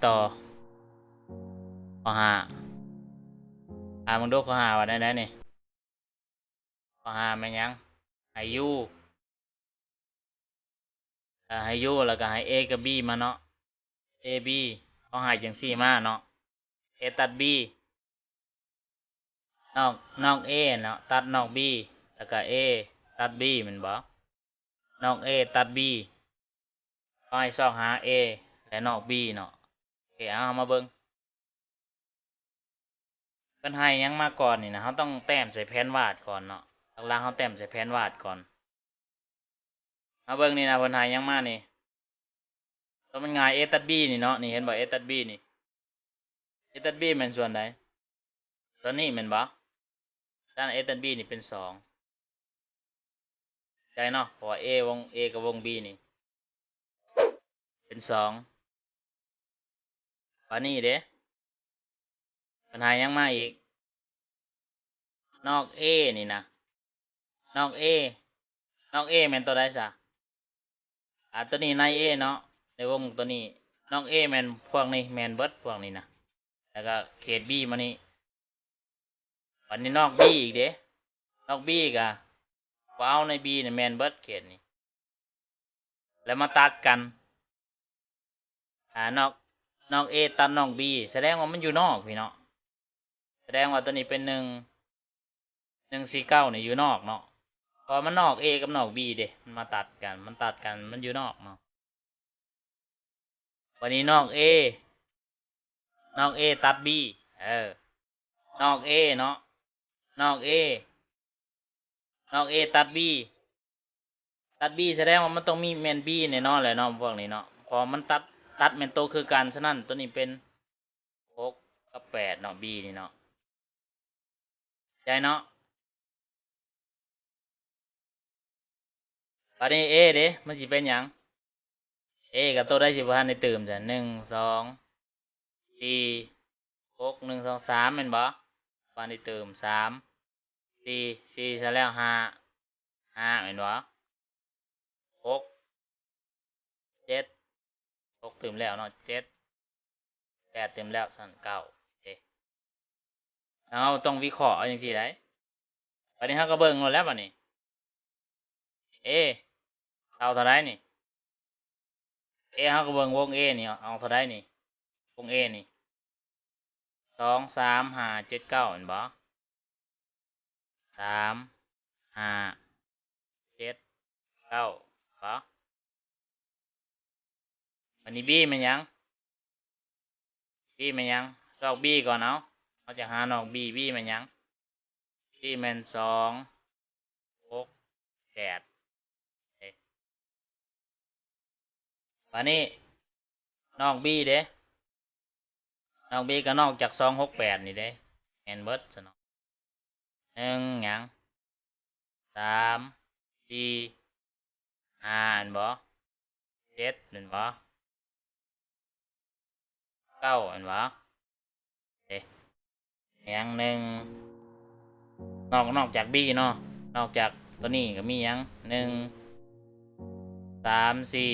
ຕໍ່ ຂໍ້ຫ້າ ຖາມເບິ່ງດູ ຂໍ້ຫ້າວ່າແນວໃດນີ້? ຂໍ້ຫ້າແມ່ນຫຍັງ? ໃຫ້ u ເອີ ໃຫ້ u ແລ້ວກໍໃຫ້ a ກັບ b ມາເນາະ a b ເຂົາໃຫ້ຈັ່ງຊີ້ມາເນາະ a ຕັດ b ນອກ ນອກ a ເນາະ ຕັດນອກ b ແລ້ວກໍ a ຕັດ b ແມ່ນບໍ່? ນອກ a ຕັດ b ເຂົາໃຫ້ຊອກຫາ a ແລະນອກ b ເນາະ ໂອເຄ ເອົາ ເຮົາມາເບິ່ງ ເພິ່ນໃຫ້ຫຍັງມາກ່ອນນີ້ນະ ເຮົາຕ້ອງແຕ້ມໃສ່ແຜນວາດກ່ອນເນາະ ຫຼັກໆເຮົາແຕ້ມໃສ່ແຜນວາດກ່ອນ ມາເບິ່ງນີ້ນະ ເພິ່ນໃຫ້ຫຍັງມານີ້ ໂຕມັນງ່າຍ a ຕັດ b ນີ້ເນາະ ນີ້ເຫັນບໍ່ a ຕັດ b ນີ້ a ຕັດ b ແມ່ນສ່ວນໃດ? ສ່ວນນີ້ແມ່ນບໍ່? ສະນັ້ນ a ຕັດ b ນີ້ເປັນສອງ ໃຈເນາະ ເພາະວ່າ a ວົງ a ກັບວົງ b ນີ້ເປັນສອງ ບາດນີ້ເດ້ ເພິ່ນໃຫ້ຫຍັງມາອີກ? ນອກ a ນີ້ນະ ນອກ a ນອກ a ແມ່ນໂຕໃດຊະ? ອາ ໂຕນີ້ໃນ a ເນາະ ໃນວົງໂຕນີ້ ນອກ a ແມ່ນພວກນີ້ ແມ່ນເບິດພວກນີ້ນະ ແລ້ວກໍເຂດ b ມານີ້ ບາດນີ້ນອກ b ອີກເດ້ ນອກ b ກໍບໍ່ເອົາໃນ b ນີ້ແມ່ນເບິດເຂດນີ້ ແລ້ວມາຕັດກັນ ອາ ນອກ ນອກ a ຕັດນອກ b ສະແດງວ່າມັນຢູ່ນອກພີ້ເນາະ ສະແດງວ່າໂຕນີ້ເປັນໜຶ່ງ ໜຶ່ງສີ່ເກົ້ານີ້ຢູ່ນອກເນາະ ເພາະວ່າມັນນອກ a ກັບນອກ b ເດ້ ມັນມາຕັດກັນ ມັນຕັດກັນ ມັນຢູ່ນອກເນາະ ບາດນີ້ນອກ a ນອກ a ຕັດ b ເອີ ນອກ a ເນາະ ນອກ a ນອກ a ຕັດ b ຕັດ b ສະແດງວ່າມັນຕ້ອງມີແມ່ນ b ແນ່ນອນແຫຼະເນາະ ພວກນີ້ເນາະ ເພາະມັນຕັດ ຕັດແມ່ນໂຕຄືກັນ ສະນັ້ນໂຕນີ້ເປັນຫົກກັບແປດເນາະ b ນີ້ເນາະ ໃຈເນາະ ບາດນີ້ a ເດ້ ມັນຊິເປັນຫຍັງ? a ກໍໂຕໃດຊິບໍ່ທັນໄດ້ຕື່ມຊະ ໜຶ່ງ ສອງ ສີ່ ຫົກ ໜຶ່ງ ສອງ ສາມ ແມ່ນບໍ່? ບາດນີ້ຕື່ມ ສາມ ສີ່ ສີ່ ຊະແລ້ວ ຫ້າ ຫ້າ ແມ່ນບໍ່? ຫົກ ເຈັດ ຫົກຕື່ມແລ້ວເນາະ ເຈັດ ແປດຕື່ມແລ້ວ ຊັ້ນ ເກົ້າ ເດ້ ເຮົາຕ້ອງວິເຄາະເອົາຈັ່ງຊີ້ໄດ໋ ບາດນີ້ເຮົາກໍເບິ່ງໂລດແລ້ວບາດນີ້ a ເທົ່າເທົ່າໃດນີ້? a ເຮົາກໍເບິ່ງວົງ a ນີ້ເອົາເທົ່າໃດນີ້? ວົງ a ນີ້ ສອງ ສາມ ຫ້າ ເຈັດ ເກົ້າ ແມ່ນບໍ່? ສາມ ຫ້າ ເຈັດ ເກົ້າ ບໍ່? ບາດນີ້ b ແມ່ນຫຍັງ? b ແມ່ນຫຍັງ? ຊອກ b ກ່ອນເອົາ ເຮົາຈະຫານອກ b b ແມ່ນຫຍັງ? b ແມ່ນ ສອງ ຫົກ ແປດ ເດ້ ບາດນີ້ນອກ b ເດ້ ນອກ b ກໍນອກຈາກ ສອງ ຫົກ ແປດ ນີ້ເດ້ ແມ່ນເບິດຊະເນາະ ໜຶ່ງຫຍັງ ສາມ ສີ່ ຫ້າ ແມ່ນບໍ່? ເຈັດ ແມ່ນບໍ່? ເກົ້າ ແມ່ນບໍ່? ເດ້ ຫຍັງ ໜຶ່ງ ນອກ ນອກຈາກ b ເນາະ ນອກຈາກໂຕນີ້ກໍມີຫຍັງ ໜຶ່ງ ສາມ ສີ່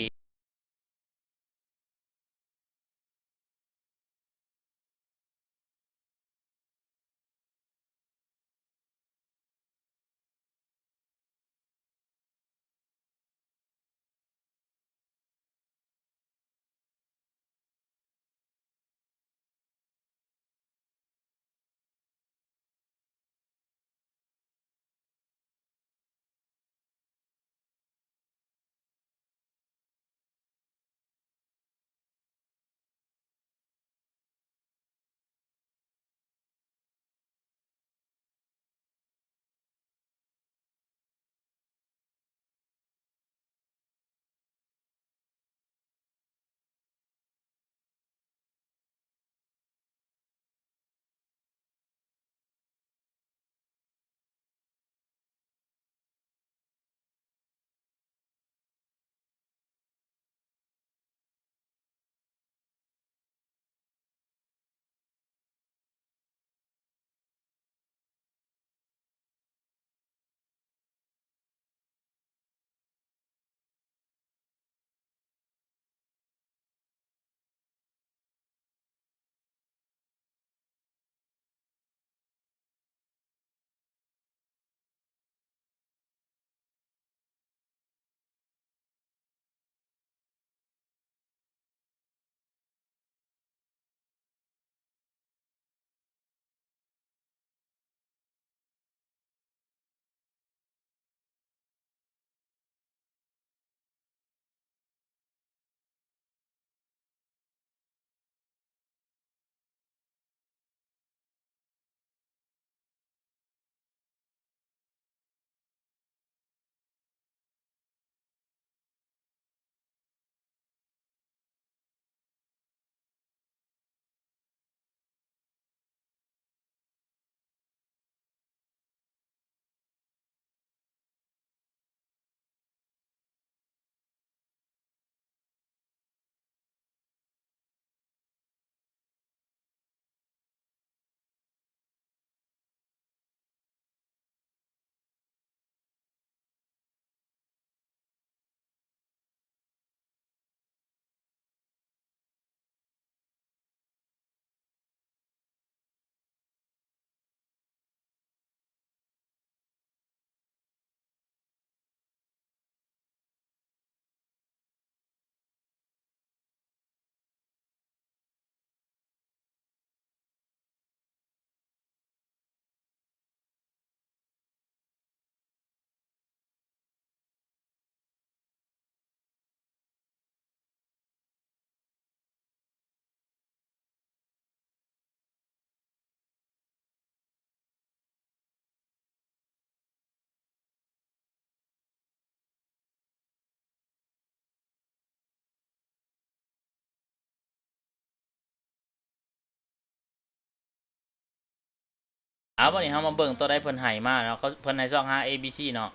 ເອົາ ບັດນີ້ເຮົາມາເບິ່ງໂຕໃດເພິ່ນໃຫ້ມາເນາະ ເຂົາ ເພິ່ນໃຫ້ຊ່ອງຫາ A B C ເນາະ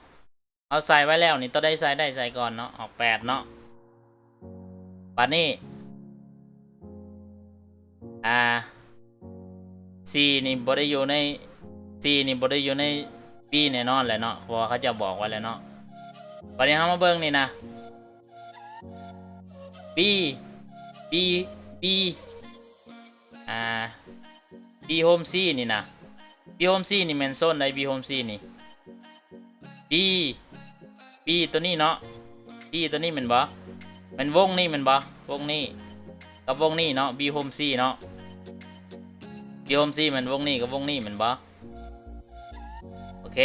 ເຮົາໃສ່ໄວ້ແລ້ວນີ້ ໂຕໃດໃສ່ໄດ້ໃສ່ກ່ອນເນາະ ອອກແປດເນາະ. ບັດນີ້ ອ່າ C ນີ້ບໍ່ໄດ້ຢູ່ໃນ C ນີ້ບໍ່ໄດ້ຢູ່ໃນ B ແນ່ນອນແຫຼະເນາະ ເພາະວ່າເຂົາເຈົ້າບອກໄວ້ແລ້ວເນາະ. ບັດນີ້ເຮົາມາເບິ່ງນີ້ນະ B B B ອ່າ B Home C ນີ້ນະ B Home C ນີ້ແມ່ນໂຊນໃດ B Home C ນີ້ B B ໂຕນີ້ເນາະ B ໂຕນີ້ແມ່ນບໍ່ ແມ່ນວົງນີ້ແມ່ນບໍ່ ວົງນີ້ກັບວົງນີ້ເນາະ B Home C ເນາະ B Home C ແມ່ນວົງນີ້ກັບວົງນີ້ແມ່ນບໍ່? ໂອເຄ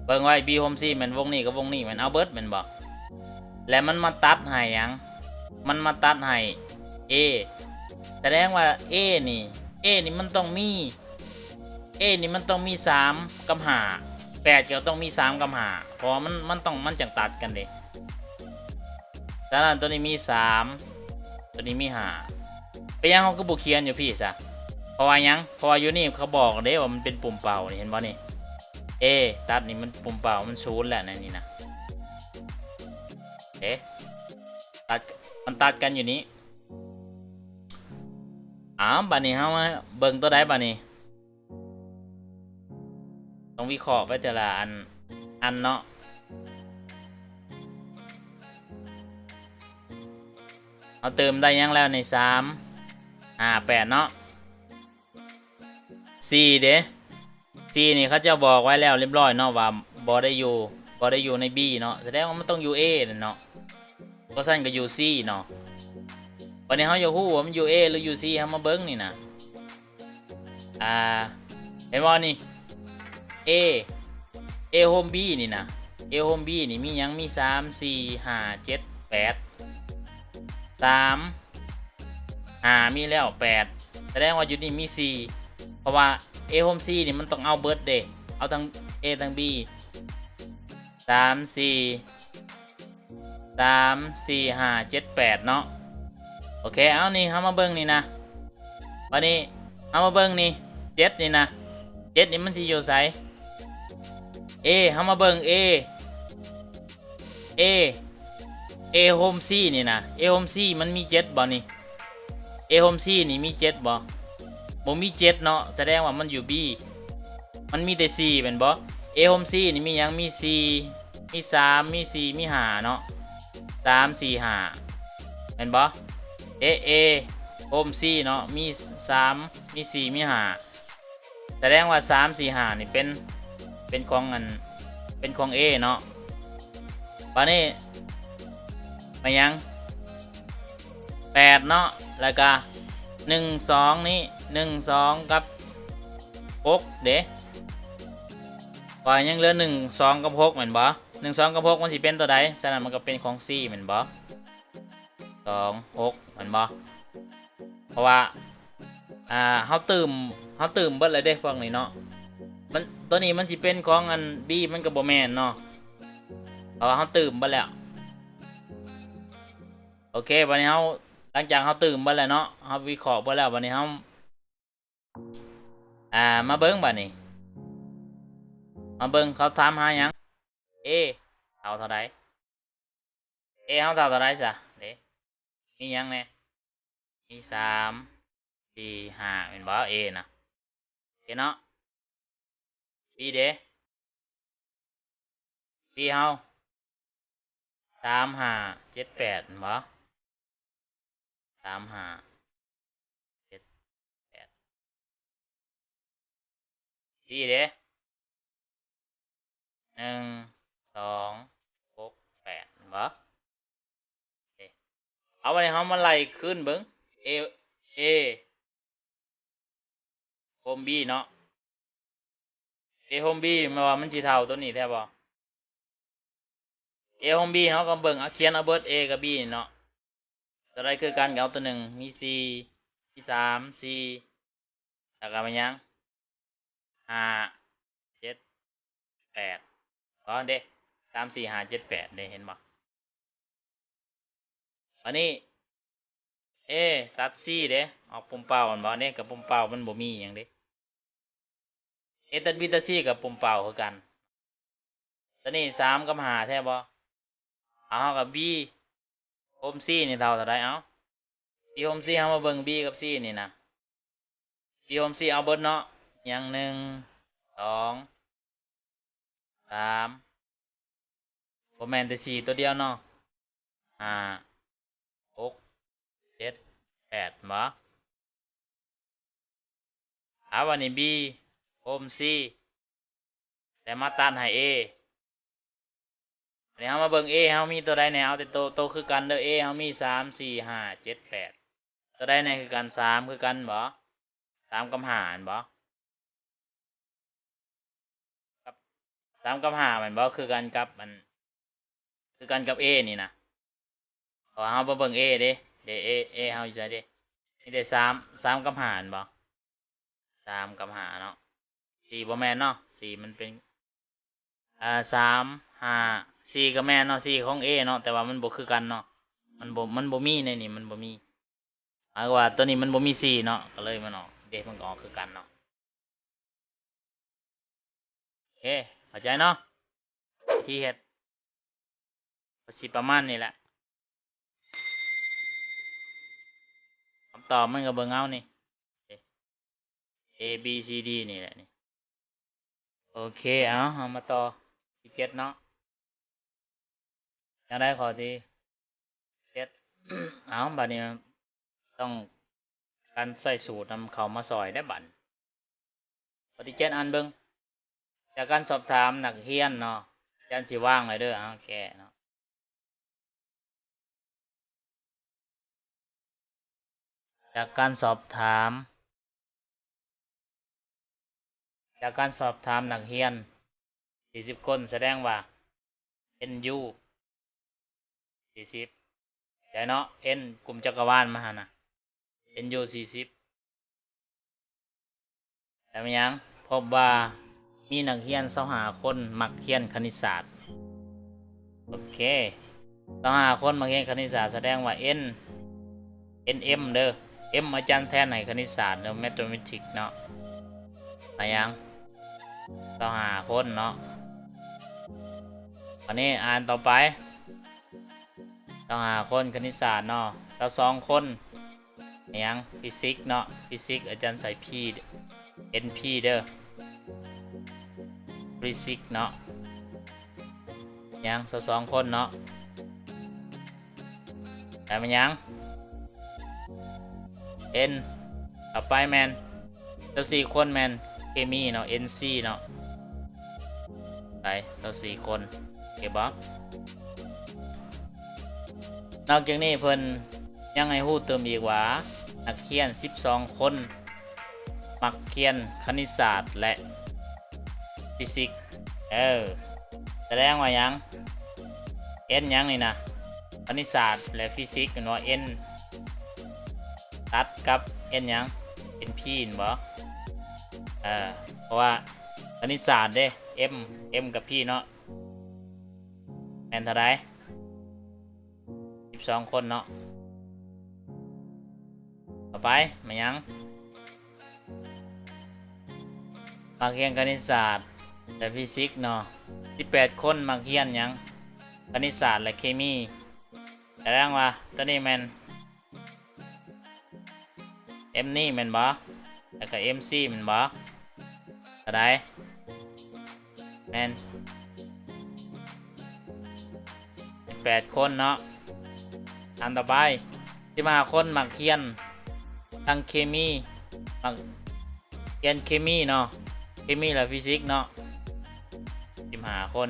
ເບິ່ງໄວ້ B Home C ແມ່ນວົງນີ້ກັບວົງນີ້ແມ່ນເອົາເບິດແມ່ນບໍ່? ແລະມັນມາຕັດໃຫ້ຫຍັງ? ມັນມາຕັດໃຫ້ A ສະແດງວ່າ A ນີ້ A ນີ້ມັນຕ້ອງມີ A ນີ້ມັນຕ້ອງມີສາມກັບຫ້າ ແປດກໍຕ້ອງມີສາມກັບຫ້າ ເພາະວ່າມັນ ມັນຕ້ອງ ມັນຈັ່ງຕັດກັນເດ້. ສະນັ້ນໂຕນີ້ມີສາມ ໂຕນີ້ມີຫ້າ ເປັນຫຍັງເຮົາຄືບໍ່ຂຽນຢູ່ພີ້ຊະ? ເພາະວ່າຫຍັງ? ເພາະວ່າຢູ່ນີ້ເຂົາບອກເດ້ວ່າມັນເປັນປຸ່ມເປົ້ານີ້ ເຫັນບໍ່ນີ້? A ຕັດນີ້ມັນປຸ່ມເປົ້າ ມັນສູນແລ້ວໃນນີ້ນະ ເດ້ ຕັດ ມັນຕັດກັນຢູ່ນີ້. ອ້າວ ບັດນີ້ເຮົາມາເບິ່ງໂຕໃດບັດນີ້? ຕ້ອງວິເຄາະໄປເທື່ອລະອັນ ອັນເນາະ. ເຮົາເຕີມໄດ້ຫຍັງແລ້ວນີ້? ສາມ ຫ້າ ແປດເນາະ. ສີ່ເດ້? ສີ່ນີ້ເຂົາເຈົ້າບອກໄວ້ແລ້ວຮຽບຮ້ອຍເນາະວ່າບໍ່ໄດ້ຢູ່ ບໍ່ໄດ້ຢູ່ໃນ B ເນາະ ສະແດງວ່າມັນຕ້ອງຢູ່ A ແຫຼະເນາະ ບໍ່ຊັ້ນກໍຢູ່ C ເນາະ. ບັດນີ້ເຮົາຢາກຮູ້ວ່າມັນຢູ່ A ຫຼືຢູ່ C ເຮົາມາເບິ່ງນີ້ນະ ອ່າ ເຫັນບໍ່ນີ້? A A Home B ນີ້ນະ A Home B ນີ້ມີຫຍັງ? ມີສາມ ສີ່ ຫ້າ ເຈັດ ແປດ ສາມ ຫ້າ ມີແລ້ວ ແປດ ສະແດງວ່າຢູ່ນີ້ມີສີ່ ເພາະວ່າ A Home C ນີ້ມັນຕ້ອງເອົາເບິດເດ້ ເອົາທັງ A ທັງ B ສາມ ສີ່ ສາມ ສີ່ ຫ້າ ເຈັດ ແປດເນາະ. ໂອເຄ ເອົານີ້ເຮົາມາເບິ່ງນີ້ນະ ບັດນີ້ເຮົາມາເບິ່ງນີ້ ເຈັດນີ້ນະ ເຈັດນີ້ມັນຊິຢູ່ໃສ? A ເຮົາມາເບິ່ງ A A A Home C ນີ້ນະ A Home C ມັນມີເຈັດບໍ່ນີ້? A Home C ນີ້ມີເຈັດບໍ່? ບໍ່ມີເຈັດເນາະ ສະແດງວ່າມັນຢູ່ B ມັນມີແຕ່ສີ່ແມ່ນບໍ່? A Home C ນີ້ມີຫຍັງ? ມີສີ່ ມີສາມ ມີສີ່ ມີຫ້າເນາະ ສາມ ສີ່ ຫ້າ ແມ່ນບໍ່? A A Home C ເນາະ ມີສາມ ມີສີ່ ມີຫ້າ ສະແດງວ່າສາມ ສີ່ ຫ້າ ນີ້ເປັນ ເປັນຂອງອັນ ເປັນຂອງ A ເນາະ. ບາດນີ້ມາຫຍັງ? ແປດເນາະ ແລ້ວກະ ໜຶ່ງ ສອງ ນີ້ ໜຶ່ງ ສອງ ກັບ ຫົກ ເດ້ ວ່າຍັງເຫຼືອ ໜຶ່ງ ສອງ ກັບ ຫົກ ແມ່ນບໍ່? ໜຶ່ງ ສອງ ກັບ ຫົກ ມັນຊິເປັນຕົວໃດ? ສະນັ້ນມັນກໍເປັນຂອງ C ແມ່ນບໍ່? ສອງ ຫົກ ແມ່ນບໍ່? ເພາະວ່າ ອ່າ ເຮົາຕື່ມ ເຮົາຕື່ມເບິດແລ້ວເດ້ພວກນີ້ເນາະ ມັນ ຕົວນີ້ມັນຊິເປັນຂອງອັນ B ມັນກໍບໍ່ແມ່ນເນາະ ເພາະວ່າເຮົາຕື່ມເບິດແລ້ວ. ໂອເຄ ບາດນີ້ເຮົາ ຫຼັງຈາກເຮົາຕື່ມເບິດແລ້ວເນາະ ເຮົາວິເຄາະເບິດແລ້ວ ບາດນີ້ເຮົາ ອ່າ ມາເບິ່ງບາດນີ້ ມາເບິ່ງເຂົາຖາມຫາຫຍັງ? A ເທົ່າເທົ່າໃດ? A ເຮົາເທົ່າເທົ່າໃດຊະ? ເດ້ ມີຫຍັງແດ່? ມີສາມ ສີ່ ຫ້າ ແມ່ນບໍ່? A ນະ ໂອເຄເນາະ. B ເດ້? B ເຮົາ ສາມ ຫ້າ ເຈັດ ແປດ ແມ່ນບໍ່? ສາມ ຫ້າ ເຈັດ ແປດ C ເດ້? ໜຶ່ງ ສອງ ຫົກ ແປດ ແມ່ນບໍ່? ເອີ ເອົາ ບາດນີ້ເຮົາມາໄລ່ຄືນເບິ່ງ A A Home B ເນາະ A Home B ແມ່ນວ່າມັນຊິເທົ່າຕົວນີ້ແທ້ບໍ່? A Home B ເຮົາກໍເບິ່ງ ເອົາ ຂຽນເອົາເບິດ A ກັບ B ນີ້ເນາະ ຕົວໃດຄືກັນກໍເອົາຕົວໜຶ່ງ ມີສີ່ ມີສາມ ສີ່ ແລ້ວກໍມາຫຍັງ? ຫ້າ ເຈັດ ແປດ ບໍ່ເດ້ ສາມ ສີ່ ຫ້າ ເຈັດ ແປດ ເດ້ ເຫັນບໍ່? ບາດນີ້ A ຕັດ C ເດ້ ອອກປຸ່ມເປົ້າແມ່ນບໍ່? ເດ້ ກໍປຸ່ມເປົ້າມັນບໍ່ມີຫຍັງເດ້ A ຕັດ B ຕັດ C ກໍປຸ່ມເປົ້າຄືກັນ. ຕົວນີ້ສາມກັບຫ້າແທ້ບໍ່? ເອົາ ເຮົາກໍ B ໂຮມ C ນີ້ເທົ່າເທົ່າໃດ? ເອົາ B ໂຮມ C ເຮົາມາເບິ່ງ B ກັບ C ນີ້ນະ B ໂຮມ C ເອົາເບິດເນາະ ຫຍັງ ໜຶ່ງ ສອງ ສາມ ບໍ່ແມ່ນແຕ່ສີ່ຕົວດຽວເນາະ ຫ້າ ຫົກ ເຈັດ ແປດ ບໍ່? ເອົາ ບາດນີ້ B ໂຮມ C ແລ້ວມາຕັດໃຫ້ A. ບາດນີ້ເຮົາມາເບິ່ງ A ເຮົາມີຕົວໃດແດ່? ເອົາແຕ່ໂຕ ໂຕຄືກັນເດີ A ເຮົາມີ ສາມ ສີ່ ຫ້າ ເຈັດ ແປດ ຕົວໃດແດ່ຄືກັນ? ສາມຄືກັນບໍ່? ສາມກັບຫ້າແມ່ນບໍ່? ກັບ ສາມກັບຫ້າແມ່ນບໍ່? ຄືກັນກັບອັນ ຄືກັນກັບ A ນີ້ນະ ເພາະວ່າເຮົາບໍ່ເບິ່ງ A ເດ້ ເດ້ A A ເຮົາຢູ່ໃສເດ້? ມີແຕ່ສາມ ສາມກັບຫ້າແມ່ນບໍ່? ສາມກັບຫ້າເນາະ ສີ່ບໍ່ແມ່ນເນາະ ສີ່ມັນເປັນ ອ່າ ສາມ ຫ້າ ສີ່ກໍແມ່ນເນາະ ສີ່ຂອງ A ເນາະ ແຕ່ວ່າມັນບໍ່ຄືກັນເນາະ ມັນບໍ່ ມັນບໍ່ມີໃນນີ້ ມັນບໍ່ມີ ໝາຍຄວາມວ່າຕົວນີ້ມັນບໍ່ມີສີ່ເນາະ ກໍເລີຍມັນອອກ ເດ ມັນກໍອອກຄືກັນເນາະ. ໂອເຄ ເຂົ້າໃຈເນາະ ວິທີເຮັດກໍຊິປະມານນີ້ແຫຼະ ຄຳຕອບມັນກໍເບິ່ງເອົານີ້ A B C D ນີ້ແຫຼະນີ້. ໂອເຄ ເອົາ ເຮົາມາຕໍ່ທີເຈັດເນາະ ຍັງໄດ້ຂໍ້ທີເຈັດ ເອົາ ບາດນີ້ຕ້ອງການໃຊ້ສູດນຳເຂົ້າມາຊ່ອຍໄດ້ບາດນີ້. ຂໍ້ທີເຈັດ ອ່ານເບິ່ງ ຈາກການສອບຖາມນັກຮຽນເນາະ ອາຈານຊິວາງໄວ້ເດີ ເອົາ ແກ້ເນາະ. ຈາກການສອບຖາມ ຈາກການສອບຖາມນັກຮຽນສີ່ສິບຄົນ ສະແດງວ່າ N U ສີ່ສິບ ໃຈເນາະ N ກຸ່ມຈັກກະວານມາຫັ້ນນະ N U ສີ່ສິບ ແລ້ວແມ່ນຫຍັງ? ພົບວ່າມີນັກຮຽນຊາວຫ້າຄົນມັກຮຽນຄະນິດສາດ. ໂອເຄ ຊາວຫ້າຄົນມັກຮຽນຄະນິດສາດ ສະແດງວ່າ N N M ເດີ M ອາຈານແທນໃຫ້ຄະນິດສາດເດີ Mathematics ເນາະ ອາຫຍັງ ຊາວຫ້າຄົນເນາະ. ບາດນີ້ອ່ານຕໍ່ໄປ ຊາວຫ້າຄົນຄະນິດສາດເນາະ ຊາວສອງຄົນ ຫຍັງ Physics ເນາະ Physics ອາຈານໃສ່ P N P ເດີ Physics ເນາະ ຫຍັງ ຊາວສອງຄົນເນາະ ແລ້ວແມ່ນຫຍັງ N ຕໍ່ໄປແມ່ນຊາວສີ່ຄົນແມ່ນເຄມີເນາະ N C ເນາະ ໄປ ຊາວສີ່ຄົນ ໂອເຄບໍ່? ນອກຈາກນີ້ເພິ່ນຍັງໃຫ້ຮູ້ຕື່ມອີກວ່າ ນັກຮຽນສິບສອງຄົນມັກຮຽນຄະນິດສາດ ແລະ Physics ເອີ ສະແດງວ່າຫຍັງ? N ຫຍັງນີ້ນະ ຄະນິດສາດ ແລະ Physics ແມ່ນບໍ່? N ຕັດກັບ N ຫຍັງ? N P ແມ່ນບໍ່? ເອີ ເພາະວ່າຄະນິດສາດເດ້ M M ກັບ P ເນາະ ແມ່ນເທົ່າໃດ? ສິບສອງຄົນເນາະ. ຕໍ່ໄປ ມາຫຍັງ? ມັກຮຽນຄະນິດສາດ ແລະ Physics ເນາະ. ສິບແປດຄົນມັກຮຽນຫຍັງ? ຄະນິດສາດ ແລະ ເຄມີ. ສະແດງວ່າຕົວນີ້ແມ່ນ M ນີ້ແມ່ນບໍ່? ແລ້ວກໍ M C ແມ່ນບໍ່? ເທົ່າໃດ? ແມ່ນ ສິບແປດຄົນເນາະ. ອັນຕໍ່ໄປ ສິບຫ້າຄົນມັກຮຽນທາງເຄມີ ມັກຮຽນເຄມີເນາະ ເຄມີ ແລະ Physics ເນາະ ສິບຫ້າຄົນ.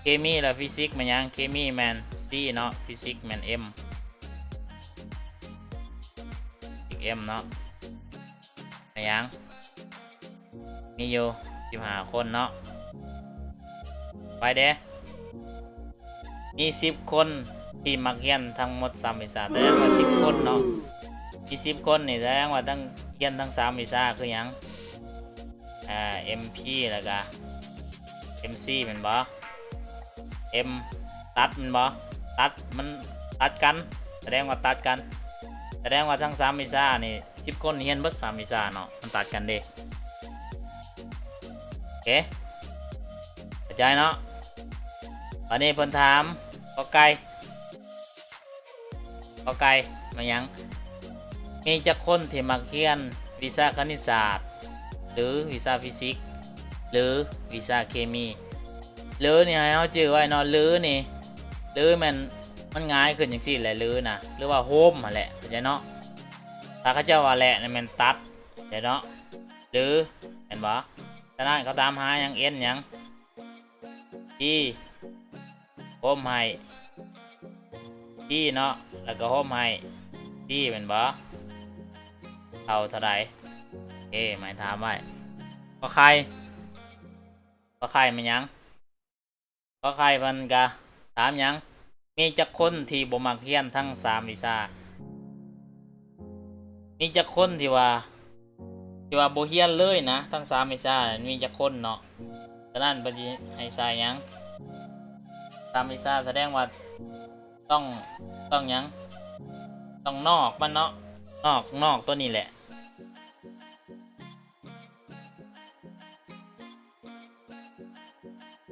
ເຄມີ ແລະ Physics ແມ່ນຫຍັງ? ເຄມີແມ່ນ C ເນາະ Physics ແມ່ນ M ອີກ M ເນາະ. ແມ່ນຫຍັງ? ມີຢູ່ສິບຫ້າຄົນເນາະ. ໄປເດ້ ມີສິບຄົນທີ່ມັກຮຽນທັງໝົດສາມວິຊາ. ສະແດງວ່າສິບຄົນເນາະ ມີສິບຄົນນີ້ ສະແດງວ່າທັງ ຮຽນທັງສາມວິຊາຄືຫຍັງ? ອ່າ M P ແລ້ວກະ M C ແມ່ນບໍ່? M ຕັດແມ່ນບໍ່? ຕັດ ມັນຕັດກັນ ສະແດງວ່າຕັດກັນ. ສະແດງວ່າທັງສາມວິຊານີ້ ສິບຄົນຮຽນເບິດສາມວິຊາເນາະ ມັນຕັດກັນເດ້. ເຄ ເຂົ້າໃຈເນາະ? ບາດນີ້ເພິ່ນຖາມ ກ ໄກ່ ກ ໄກ່ ແມ່ນຫຍັງ? ມີຈັກຄົນທີ່ມັກຮຽນວິຊາຄະນິດສາດ ຫຼື ວິຊາຟີຊິກ ຫຼື ວິຊາເຄມີ? ຫຼື ນີ້ໃຫ້ເຮົາຈື່ໄວ້ເນາະ ຫຼື ນີ້ ຫຼື ແມ່ນ ມັນຫງາຍຂຶ້ນຈັ່ງຊີ້ແຫຼະ ຫຼື ນະ ຫຼືວ່າໂຮມຫັ້ນແຫຼະ ເຂົ້າໃຈເນາະ? ຖ້າເຂົາເຈົ້າວ່າແລະ ນັ້ນແມ່ນຕັດ ເຫັນເນາະ ຫຼື ເຫັນບໍ່? ສະນັ້ນເຂົາຖາມຫາຫຍັງ? ເອັນຫຍັງ? ທີ ໂຮມໃຫ້ ທີເນາະ ແລ້ວກໍໂຮມໃຫ້ ທີ ແມ່ນບໍ່? ເທົ່າເທົ່າໃດ? ເອ ໝາຍຖາມໄວ້ ກໍໄຂ່ ກໍໄຂ່ແມ່ນຫຍັງ? ກໍໄຂ່ເພິ່ນກະຖາມຫຍັງ? ມີຈັກຄົນທີ່ບໍ່ມັກຮຽນທັງສາມວິຊາ? ມີຈັກຄົນທີ່ວ່າ ທີ່ວ່າບໍ່ຮຽນເລີຍນະ ທັງສາມວິຊາ ມີຈັກຄົນເນາະ? ສະນັ້ນເພິ່ນຊິໃຫ້ໃສ່ຫຍັງ? ສາມວິຊາ ສະແດງວ່າຕ້ອງ ຕ້ອງຫຍັງ? ຕ້ອງນອກມັນເນາະ ນອກ ນອກຕົວນີ້ແຫຼະ.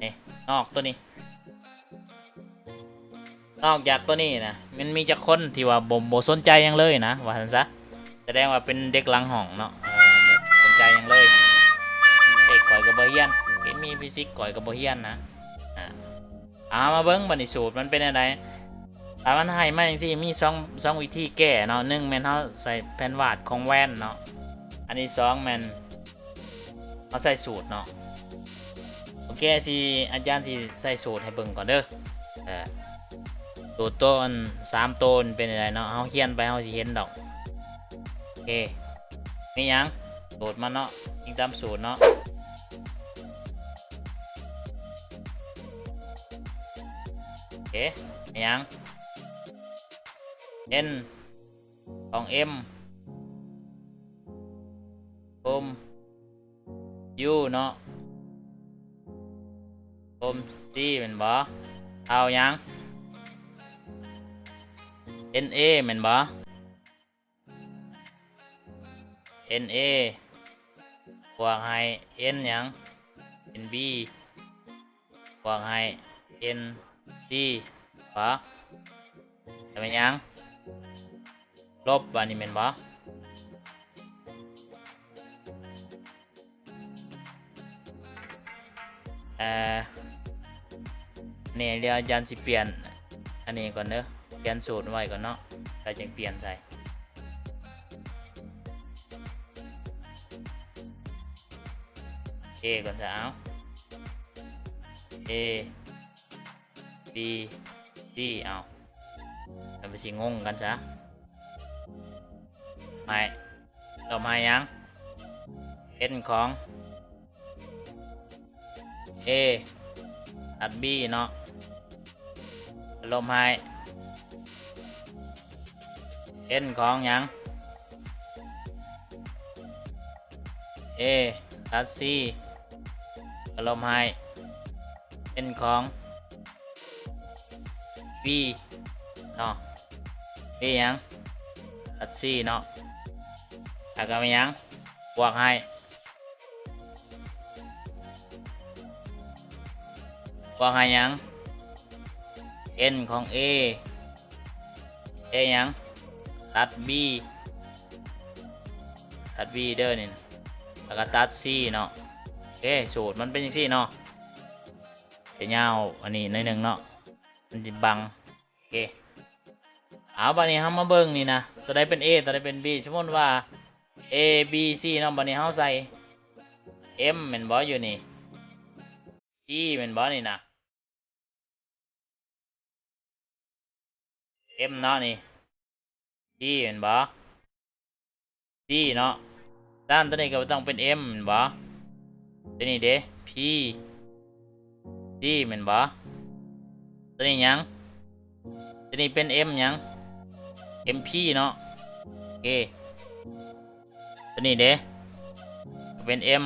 ນີ້ ນອກຕົວນີ້ ນອກຈາກຕົວນີ້ນະ ມັນມີຈັກຄົນທີ່ວ່າບໍ່ ບໍ່ສົນໃຈຫຍັງເລີຍນະ ວ່າຊັ້ນຊະ ສະແດງວ່າເປັນເດັກຫຼັງຫ້ອງເນາະ ເອີ ແບບບໍ່ສົນໃຈຫຍັງເລີຍ ເອກຂ້ອຍກໍບໍ່ຮຽນ ເຄມີ ຟີຊິກຂ້ອຍກໍບໍ່ຮຽນນະ ອາ ເອົາ ມາເບິ່ງບາດນີ້ສູດມັນເປັນແນວໃດ? ຖ້າມັນໃຫ້ມາຈັ່ງຊີ້ ມີສອງ ສອງວິທີແກ້ເນາະ ໜຶ່ງແມ່ນເຮົາໃສ່ແຜ່ນວາດຂອງແວນເນາະ ອັນທີສອງແມ່ນ ເຮົາໃສ່ສູດເນາະ ໂອເຄ ຊິ ອາຈານຊິໃສ່ສູດໃຫ້ເບິ່ງກ່ອນເດີ ເອີ ໂຕ ໂຕອັນສາມໂຕມັນເປັນຈັ່ງໃດເນາະ ເຮົາຮຽນໄປເຮົາຊິເຫັນດອກ ໂອເຄ ມີຫຍັງ ໂຕດມັນເນາະ ອີງຕາມສູດເນາະ ໂອເຄ ມີຫຍັງ ເອັນ ຂອງເອັມ ໂຮມຢູເນາະ ໂຮມຊີແມ່ນບໍ່? ເທົ່າຫຍັງ? ເອັນເອແມ່ນບໍ່? ເອັນເອ ບວກໃຫ້ເອັນຫຍັງ? ເອັນບີ ບວກໃຫ້ເອັນຊີ ບໍ່? ແລ້ວແມ່ນຫຍັງ? ລົບ ບາດນີ້ແມ່ນບໍ່? ເອີ ນີ້ ດຽວອາຈານຊິປ່ຽນອັນນີ້ກ່ອນເດີ ປ່ຽນສູດໄວ້ກ່ອນເນາະ ແລ້ວຈຶ່ງປ່ຽນໃສ່ ເອ ກ່ອນຊະ ເອົາ ເອ ບີ ຊີ ເອົາ ແລ້ວມັນຊິງົງກັນຊະ ໃຫ້ ລອບໃຫ້ຫຍັງ? ເອັນຂອງເອ ຕັດບີເນາະ ລອບໃຫ້ເອັນຂອງຫຍັງ? ເອ ຕັດຊີ ລອບໃຫ້ເອັນຂອງບີເນາະ ບີຫຍັງ? ຕັດຊີເນາະ ແລ້ວກໍແມ່ນຫຍັງ? ບວກໃຫ້ ບວກໃຫ້ຫຍັງ? ເອັນຂອງເອ ເອຫຍັງ? ຕັດບີ ຕັດບີເດີນີ້ ແລ້ວກໍຕັດຊີເນາະ ໂອເຄ ສູດມັນເປັນຈັ່ງຊີ້ເນາະ ຈະຍາວອັນນີ້ໜ້ອຍໜຶ່ງເນາະ ມັນຊິບັງ ໂອເຄ ເອົາ ບາດນີ້ເຮົາມາເບິ່ງນີ້ນະ ຕົວໃດເປັນເອ ຕົວໃດເປັນບີ ສົມມຸດວ່າເອ ບີ ຊີເນາະ ບາດນີ້ເຮົາໃສ່ເອັມແມ່ນບໍ່? ຢູ່ນີ້ ຈີ ແມ່ນບໍ່? ນີ້ນະ ເອັມເນາະ ນີ້ ຈີ ແມ່ນບໍ່? ຊີເນາະ ດ້ານຕົວນີ້ກໍຕ້ອງເປັນເອັມແມ່ນບໍ່? ຕົວນີ້ເດ ພີ ຊີ ແມ່ນບໍ່? ຕົວນີ້ຫຍັງ? ຕົວນີ້ເປັນເອັມຫຍັງ? ເອັມພີເນາະ ໂອເຄ ຕົວນີ້ເດ ກໍເປັນເອັມ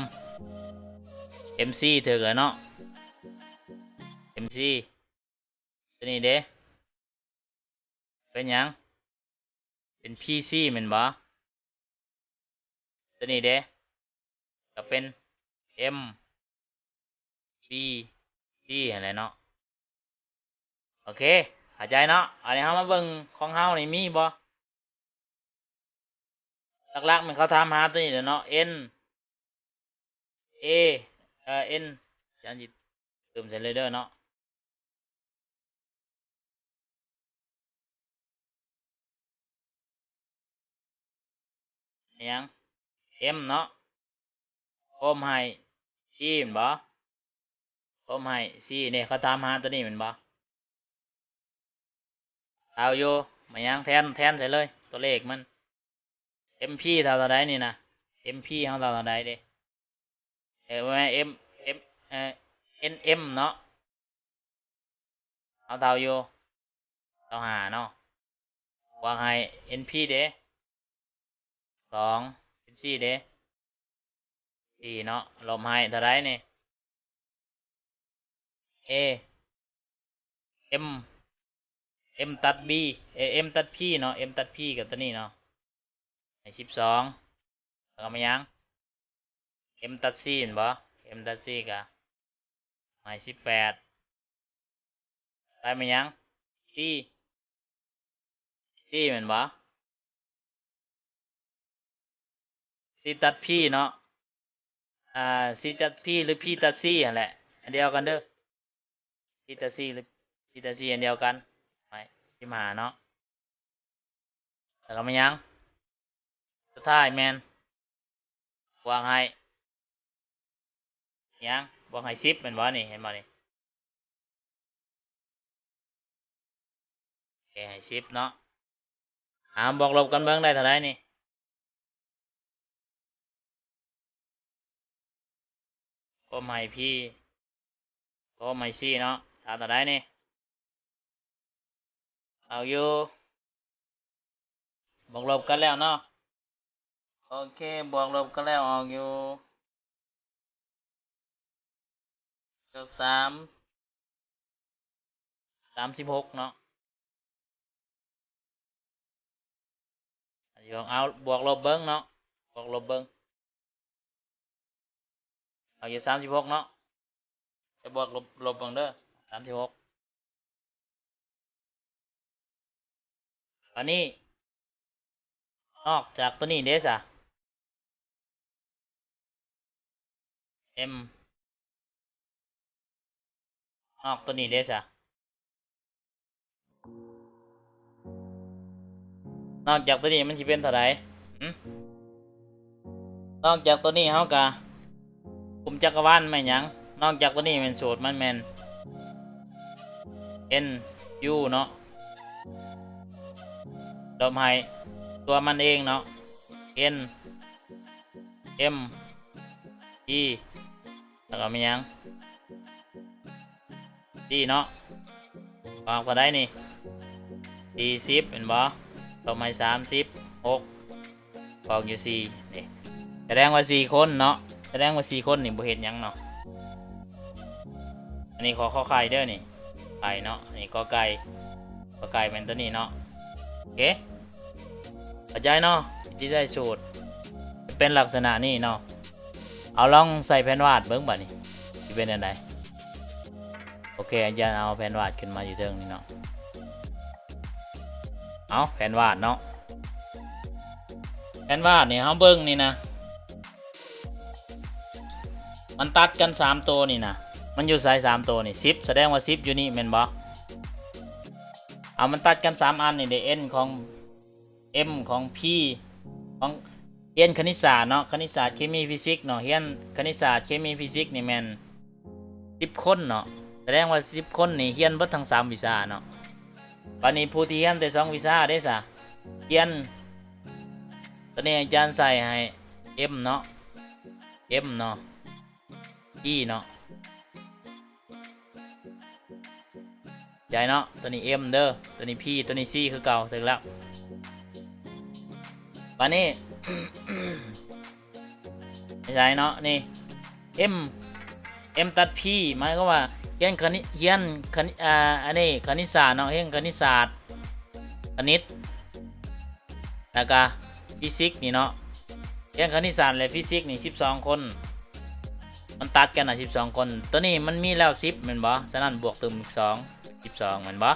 ເອັມຊີ ຖືກແລ້ວເນາະ ເອັມຊີ ຕົວນີ້ເດ ເປັນຫຍັງ? ເປັນພີຊີແມ່ນບໍ່? ຕົວນີ້ເດ ກໍເປັນເອັມ C ຫັ້ນແຫຼະເນາະ. ໂອເຄ ເຂົ້າໃຈເນາະ. ອັນນີ້ເຮົາມາເບິ່ງຂອງເຮົານີ້ມີບໍ່? ຫຼັກໆ ແມ່ນເຂົາຖາມຫາຕົວນີ້ແຫຼະເນາະ N A ເອີ N ອາຈານຊິເຕີມໃສ່ເລີຍເດີເນາະ. ອີຫຍັງ M ເນາະ ໂຄມໃຫ້ C ແມ່ນບໍ່? ໂຄມໃຫ້ C ນີ້ ເຂົາຖາມຫາຕົວນີ້ແມ່ນບໍ່? ເອົາຢູ່ ມາຫຍັງ ແທນ ແທນໃສ່ເລີຍ ຕົວເລກມັນ MP ເທົ່າ ເທົ່າໃດນີ້ນະ? MP ເຮົາເທົ່າ ເທົ່າໃດເດ? ເອີ ບໍ່ແມ່ນ M M ເອີ NM ເນາະ ເຮົາເທົ່າຢູ່ຊາວຫ້າເນາະ ບວກໃຫ້ NP ເດ ສອງ NC ເດ ສີ່ເນາະ ລົບໃຫ້ເທົ່າໃດນີ້? A M M ຕັດ B ເອີ M ຕັດ P ເນາະ M ຕັດ P ກັບຕົວນີ້ເນາະ ໃຫ້ສິບສອງ ແລ້ວກໍມາຫຍັງ M ຕັດ C ແມ່ນບໍ່? M ຕັດ C ກໍໃຫ້ສິບແປດ ໄປມາຫຍັງ C C ແມ່ນບໍ່? C ຕັດ P ເນາະ ອາ C ຕັດ P ຫຼື P ຕັດ C ຫັ້ນແຫຼະ ອັນດຽວກັນເດີ C ຕັດ C ຫຼື C ຕັດ C ອັນດຽວກັນ ໄປ ສິບຫ້າເນາະ ແລ້ວກໍມາຫຍັງ ສຸດທ້າຍແມ່ນບວກໃຫ້ຫຍັງ ບວກໃຫ້ສິບແມ່ນບໍ່ນີ້ ເຫັນບໍ່ນີ້? ເຄ ໃຫ້ສິບເນາະ ເອົາ ບວກລົບກັນເບິ່ງໄດ້ເທົ່າໃດນີ້? ໂຄມໃຫ້ P ໂຄມໃຫ້ C ເນາະ ເທົ່າ ເທົ່າໃດນີ້? ເອົາຢູ່ ບວກລົບກັນແລ້ວເນາະ ໂອເຄ ບວກລົບກັນແລ້ວອອກຢູ່ ກໍສາມ ສາມສິບຫົກເນາະ ເອົາບວກລົບເບິ່ງເນາະ ບວກລົບເບິ່ງ ເອົາຢູ່ສາມສິບຫົກເນາະ ໄປບວກລົບ ລົບເບິ່ງເດີ ສາມສິບຫົກ ບາດນີ້ ນອກຈາກຕົວນີ້ເດ້ຊະ? M ນອກຕົວນີ້ເດ້ຊະ? ນອກຈາກຕົວນີ້ມັນຊິເປັນເທົ່າໃດ? ຫື? ນອກຈາກຕົວນີ້ເຮົາກະ ກຸ່ມຈັກກະວານແມ່ນຫຍັງ? ນອກຈາກຕົວນີ້ແມ່ນສູດມັນແມ່ນ N U ເນາະ ລົບໃຫ້ຕົວມັນເອງເນາະ N M E ແລ້ວກໍແມ່ນຫຍັງ? ສີ່ເນາະ ອອກເທົ່າໃດນີ້? ສີ່ສິບແມ່ນບໍ່? ລົບໃຫ້ສາມສິບ ຫົກ ອອກຢູ່ສີ່ນີ້ ສະແດງວ່າສີ່ຄົນເນາະ ສະແດງວ່າສີ່ຄົນນີ້ບໍ່ເຮັດຫຍັງເນາະ ອັນນີ້ຂໍ ຂໍໄຂ່ເດີນີ້ ໄຂ່ເນາະ ອັນນີ້ກໍໄກ່ ກໍໄກ່ແມ່ນຕົວນີ້ເນາະ ໂອເຄ ເຂົ້າໃຈເນາະ ວິທີໃຊ້ສູດຈະເປັນລັກສະນະນີ້ເນາະ ເອົາລອງໃສ່ແຜນວາດເບິ່ງບາດນີ້ ຊິເປັນແນວໃດ? ໂອເຄ ອາຈານເອົາແຜນວາດຂຶ້ນມາຢູ່ເທິງນີ້ເນາະ ເອົາແຜນວາດເນາະ ແຜນວາດນີ້ເຮົາເບິ່ງນີ້ນະ ມັນຕັດກັນສາມໂຕນີ້ນະ ມັນຢູ່ໃສສາມໂຕນີ້? ສິບ ສະແດງວ່າສິບຢູ່ນີ້ແມ່ນບໍ່? ເອົາ ມັນຕັດກັນສາມອັນນີ້ເດ້ N ຂອງ M ຂອງ P ຂອງ ຮຽນຄະນິດສາດເນາະ ຄະນິດສາດ ເຄມີ ຟີຊິກເນາະ ຮຽນຄະນິດສາດ ເຄມີ ຟີຊິກນີ້ແມ່ນສິບຄົນເນາະ ສະແດງວ່າສິບຄົນນີ້ຮຽນເບິດທັງສາມວິຊາເນາະ ບາດນີ້ຜູ້ທີ່ຮຽນແຕ່ສອງວິຊາເດ້ຊະ ຮຽນ ຕອນນີ້ອາຈານໃສ່ໃຫ້ M ເນາະ M ເນາະ E ເນາະ ໃຈເນາະ ຕົວນີ້ M ເດີ ຕົວນີ້ P ຕົວນີ້ C ຄືເກົ່າ ຖືກແລ້ວ ບາດນີ້ ໃສ່ເນາະ ນີ້ M M ຕັດ P ໝາຍຄວາມວ່າຮຽນຄະນິ ຮຽນຄະນິ ອ່າ ອັນນີ້ຄະນິດສາດເນາະ ຮຽນຄະນິດສາດ ຄະນິດ ແລ້ວກະຟີຊິກນີ້ເນາະ ຮຽນຄະນິດສາດ ແລະ ຟີຊິກນີ້ສິບສອງຄົນ ມັນຕັດກັນນະ ສິບສອງຄົນ ໂຕນີ້ມັນມີແລ້ວສິບແມ່ນບໍ່? ສະນັ້ນບວກຕື່ມອີກສອງ ເປັນສິບສອງແມ່ນບໍ່?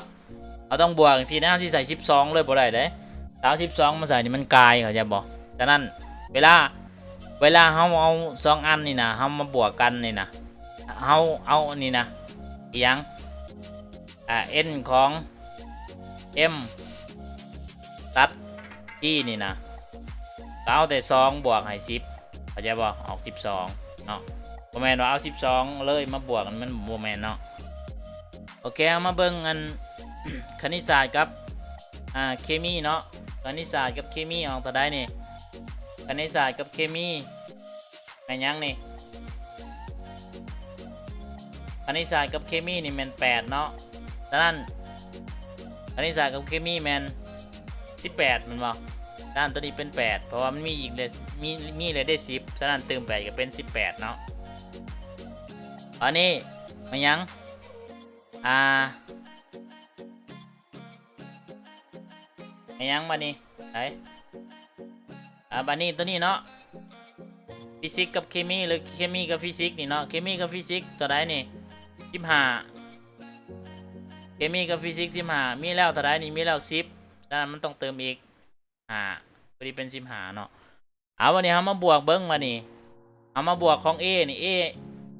ເຮົາຕ້ອງບວກຈັ່ງຊີ້ນະ ເຮົາຊິໃສ່ສິບສອງເລີຍບໍ່ໄດ້ເດ້. ຖ້າເອົາສິບສອງມາໃສ່ນີ້ມັນກາຍ ເຂົ້າໃຈບໍ່? ສະນັ້ນເວລາ ເວລາເຮົາເອົາສອງອັນນີ້ນະ ເຮົາມາບວກກັນນີ້ນະ ເຮົາເອົາອັນນີ້ນະ ອີຫຍັງ ອ່າ n ຂອງ m ຕັດ t ນີ້ນະ ກໍເອົາແຕ່ສອງບວກໃຫ້ສິບ ເຂົ້າໃຈບໍ່? ອອກສິບສອງເນາະ ບໍ່ແມ່ນວ່າເອົາສິບສອງເລີຍມາບວກ ມັນບໍ່ແມ່ນເນາະ. ໂອເຄ ເຮົາມາເບິ່ງອັນ ຄະນິດສາດກັບ ອ່າ ເຄມີເນາະ. ຄະນິດສາດກັບເຄມີອອກເທົ່າໃດນີ້? ຄະນິດສາດກັບເຄມີ ແມ່ນຫຍັງນີ້? ຄະນິດສາດກັບເຄມີນີ້ແມ່ນແປດເນາະ. ສະນັ້ນ ຄະນິດສາດກັບເຄມີແມ່ນສິບແປດແມ່ນບໍ່? ສະນັ້ນໂຕນີ້ເປັນແປດ ເພາະວ່າມັນມີອີກເລີຍ ມີ ມີເລີຍເດ້ສິບ ສະນັ້ນຕື່ມແປດກໍເປັນສິບແປດເນາະ. ບາດນີ້ ແມ່ນຫຍັງ? ອ່າ ແມ່ນຫຍັງບາດນີ້? ໄປ ອ່າ ບາດນີ້ໂຕນີ້ເນາະ ຟີຊິກກັບເຄມີ ຫຼື ເຄມີກັບຟີຊິກນີ້ເນາະ. ເຄມີກັບຟີຊິກເທົ່າໃດນີ້? ສິບຫ້າ. ເຄມີກັບຟີຊິກສິບຫ້າ ມີແລ້ວເທົ່າໃດນີ້? ມີແລ້ວສິບ ສະນັ້ນມັນຕ້ອງເຕີມອີກຫ້າ ພໍດີເປັນສິບຫ້າເນາະ. ເອົາ ບາດນີ້ເຮົາມາບວກເບິ່ງ ບາດນີ້ເຮົາມາບວກຂອງ A ນີ້ A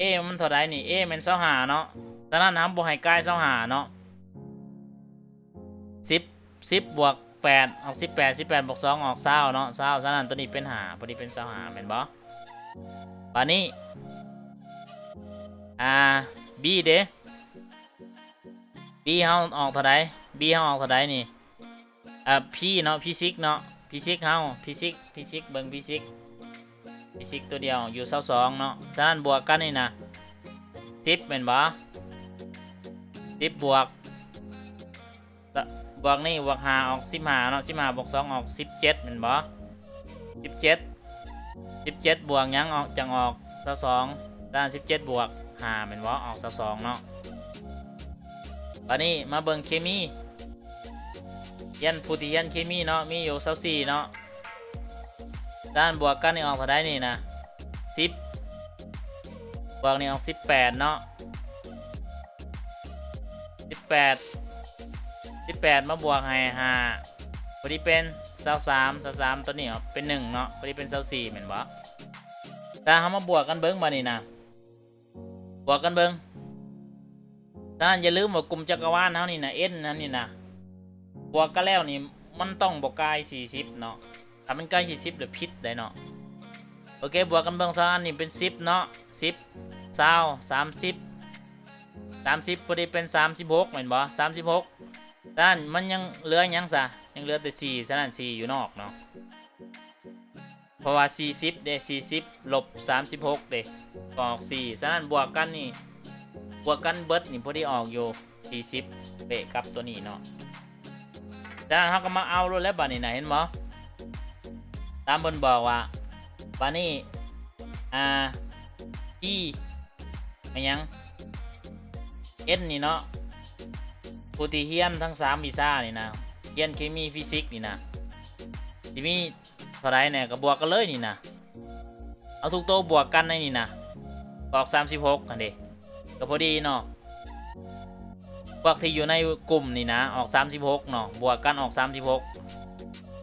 A ມັນເທົ່າໃດນີ້? A ແມ່ນຊາວຫ້າເນາະ ສະນັ້ນເຮົາບໍ່ໃຫ້ກາຍຊາວຫ້າເນາະ. ສິບ ສິບບວກແປດອອກສິບແປດ ສິບແປດບວກສອງອອກຊາວເນາະ ຊາວ ສະນັ້ນໂຕນີ້ເປັນຫ້າ ພໍດີເປັນຊາວຫ້າແມ່ນບໍ່? ບາດນີ້ ອ່າ B ເດ້ B ເຮົາອອກເທົ່າໃດ? B ເຮົາອອກເທົ່າໃດນີ້? ອ່າ P ເນາະ ຟີຊິກເນາະ ຟີຊິກເຮົາ ຟີຊິກ ຟີຊິກ ເບິ່ງຟີຊິກ ຟີຊິກຕົວດຽວຢູ່ຊາວສອງເນາະ. ສະນັ້ນບວກກັນນີ້ນະ ສິບແມ່ນບໍ່? ສິບບວກ ບວກນີ້ບວກຫ້າອອກສິບຫ້າເນາະ ສິບຫ້າບວກສອງອອກສິບເຈັດແມ່ນບໍ່? ສິບເຈັດ ສິບເຈັດບວກຫຍັງອອກ ຈັ່ງອອກຊາວສອງ ສະນັ້ນສິບເຈັດບວກຫ້າແມ່ນບໍ່? ອອກຊາວສອງເນາະ. ບາດນີ້ມາເບິ່ງເຄມີ ຮຽນ ຜູ້ທີ່ຮຽນເຄມີເນາະ ມີຢູ່ຊາວສີ່ເນາະ. ສະນັ້ນບວກກັນນີ້ອອກເທົ່າໃດນີ້ນະ? ສິບ ບວກນີ້ອອກສິບແປດເນາະ ສິບແປດ ສິບແປດມາບວກໃຫ້ຫ້າ ພໍດີເປັນຊາວສາມ ຊາວສາມ ຕົວນີ້ອອກເປັນໜຶ່ງເນາະ ພໍດີເປັນຊາວສີ່ແມ່ນບໍ່? ຖ້າເຮົາມາບວກກັນເບິ່ງບາດນີ້ນະ ບວກກັນເບິ່ງ. ສະນັ້ນຢ່າລືມວ່າກຸ່ມຈັກກະວານເຮົານີ້ນະ N ຫັ້ນນີ້ນະ ບວກກັນແລ້ວນີ້ມັນຕ້ອງບໍ່ກາຍສີ່ສິບເນາະ ຖ້າມັນກາຍສີ່ສິບແລ້ວຜິດໄດ໋ເນາະ. ໂອເຄ ບວກກັນເບິ່ງ ສອງອັນນີ້ເປັນສິບເນາະ ສິບ ຊາວ ສາມສິບ ສາມສິບ ພໍດີເປັນສາມສິບຫົກແມ່ນບໍ່? ສາມສິບຫົກ ສະນັ້ນມັນຍັງເຫຼືອຫຍັງຊະ? ຍັງເຫຼືອແຕ່ສີ່ ສະນັ້ນສີ່ຢູ່ນອກເນາະ ເພາະວ່າສີ່ສິບເດ້ ສີ່ສິບລົບສາມສິບຫົກເດ້ ກໍອອກສີ່ ສະນັ້ນບວກກັນນີ້ ບວກກັນເບິດນີ້ພໍດີອອກຢູ່ສີ່ສິບເປະກັບຕົວນີ້ເນາະ. ສະນັ້ນເຮົາກໍມາເອົາໂລດແລ້ວບາດນີ້ນະ ເຫັນບໍ່? ຕາມເພິ່ນບອກວ່າ ບາດນີ້ ອ່າ P ແມ່ນຫຍັງ? N ນີ້ເນາະ ຜູ້ທີ່ຮຽນທັງສາມວິຊານີ້ນະ ຮຽນເຄມີ ຟີຊິກນີ້ນະ ຊິມີເທົ່າໃດແດ່ ກໍບວກກັນເລີຍນີ້ນະ ເອົາທຸກໂຕບວກກັນໃນນີ້ນະ ອອກສາມສິບຫົກຫັ້ນເດ້ ກໍພໍດີເນາະ. ພວກທີ່ຢູ່ໃນກຸ່ມນີ້ນະ ອອກສາມສິບຫົກເນາະ ບວກກັນອອກສາມສິບຫົກ.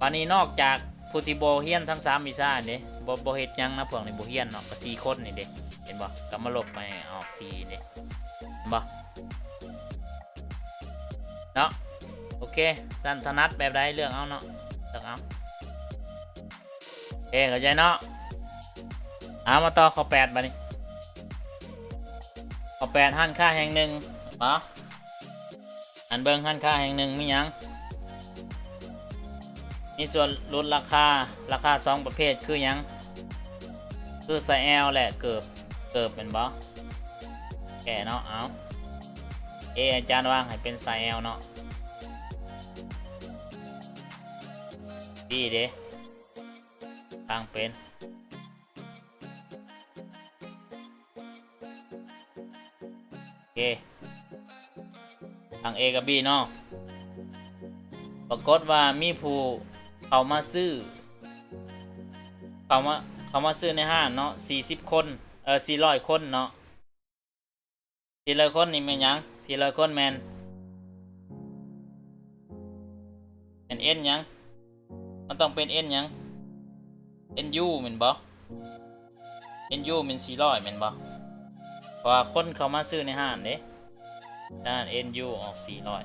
ບາດນີ້ນອກຈາກຜູ້ທີ່ບໍ່ຮຽນທັງສາມວິຊານີ້ເດ້ ບໍ່ ບໍ່ເຮັດຫຍັງນະ ພວກນີ້ບໍ່ຮຽນເນາະ ກໍສີ່ຄົນນີ້ເດ້ ເຫັນບໍ່? ກໍມາລົບໃຫ້ອອກສີ່ເດ້ ເຫັນບໍ່ເນາະ? ໂອເຄ ຊັ້ນຖະໜັດແບບໃດເລືອກເອົາເນາະ ເລືອກເອົາ. ເອ ເຂົ້າໃຈເນາະ. ເອົາ ມາຕໍ່ຂໍ້ແປດບາດນີ້ ຂໍ້ແປດ ຮ້ານຄ້າແຫ່ງໜຶ່ງເນາະ ອັນເບິ່ງຮ້ານຄ້າແຫ່ງໜຶ່ງມີຫຍັງ? ມີສ່ວນຫຼຸດລາຄາ ລາຄາສອງປະເພດຄືຫຍັງ? ຄືສາຍແອວ ແລະ ເກີບ ເກີບແມ່ນບໍ່? ແກ້ເນາະ ເອົາ A ອາຈານວາງໃຫ້ເປັນສາຍແອວເນາະ B ເດ້ ຕັ້ງເປັນ ໂອເຄ ຕັ້ງ A ກັບ B ເນາະ ປາກົດວ່າມີຜູ້ເຂົ້າມາຊື້ ເຂົ້າມາ ເຂົ້າມາຊື້ໃນຮ້ານເນາະ ສີ່ສິບຄົນ ເອີ ສີ່ຮ້ອຍຄົນເນາະ. ສີ່ຮ້ອຍຄົນນີ້ແມ່ນຫຍັງ? ສີ່ຮ້ອຍຄົນແມ່ນ ແມ່ນເອັນຫຍັງ? ມັນຕ້ອງເປັນເອັນຫຍັງ? ເອັນຢູແມ່ນບໍ່? ເອັນຢູແມ່ນສີ່ຮ້ອຍແມ່ນບໍ່? ເພາະວ່າຄົນເຂົ້າມາຊື້ໃນຮ້ານເດ້. ສະນັ້ນເອັນຢູອອກສີ່ຮ້ອຍ.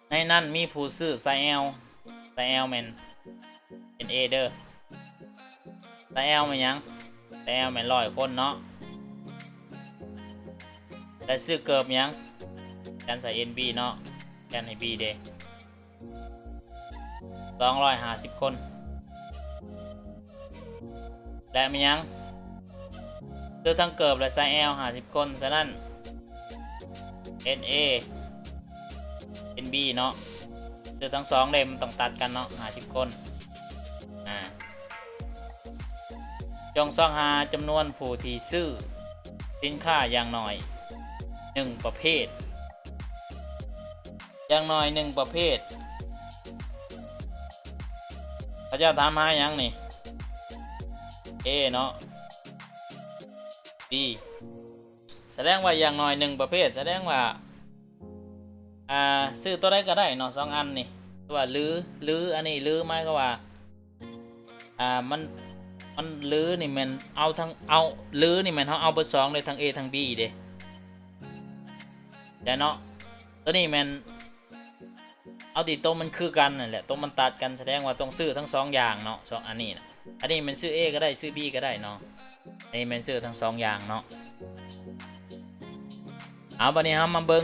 ໃນນັ້ນມີຜູ້ຊື້ໄຊແອວ, ໄຊແອວແມ່ນເອັນເອເດີ. ໄຊແອວແມ່ນຫຍັງ? ໄຊແອວແມ່ນຮ້ອຍຄົນເນາະ. ແລະຊື້ເກີບຫຍັງ? ແທນໃສ່ເອັນບີເນາະ, ແທນໃຫ້ບີເດ້. ສອງຮ້ອຍຫ້າສິບຄົນ ແລະມີຫຍັງ? ຊື້ທັງເກີບ ແລະ ໄຊແອວ ຫ້າສິບຄົນ. ສະນັ້ນ ເອັນເອ ເອັນບີເນາະ, ຊື້ທັງສອງເດ້ ມັນຕ້ອງຕັດກັນເນາະ ຫ້າສິບຄົນ. ອາ ຈົ່ງຊອກຫາຈຳນວນຜູ້ທີ່ຊື້ສິນຄ້າຢ່າງໜ້ອຍໜຶ່ງປະເພດ. ຢ່າງໜ້ອຍໜຶ່ງປະເພດ. ເຂົາເຈົ້າຖາມຫາຫຍັງນີ້? ເອເນາະ, ບີ. ສະແດງວ່າຢ່າງໜ້ອຍໜຶ່ງປະເພດ, ສະແດງວ່າ ອ່າ ຊື້ໂຕໃດກໍໄດ້ເນາະ ສອງອັນນີ້. ຫຼືວ່າ ຫຼື ຫຼື ອັນນີ້ ຫຼື ໝາຍຄວາມວ່າ ອ່າ ມັນ ມັນ ຫຼື ນີ້ແມ່ນເອົາທັງ ເອົາ ຫຼື ນີ້ແມ່ນເຮົາເອົາເບິດສອງເລີຍ ທັງເອທັງບີເດ້ ແມ່ນເນາະ. ໂຕນີ້ແມ່ນເອົາທີ່ໂຕມັນຄືກັນນັ້ນແຫຼະ ໂຕມັນຕັດກັນ ສະແດງວ່າຕ້ອງຊື້ທັງສອງຢ່າງເນາະ ສອງອັນນີ້ນະ. ອັນນີ້ແມ່ນຊື້ເອກໍໄດ້ ຊື້ບີກໍໄດ້ເນາະ. ອັນນີ້ແມ່ນຊື້ທັງສອງຢ່າງເນາະ. ເອົາ ບາດນີ້ເຮົາມາເບິ່ງ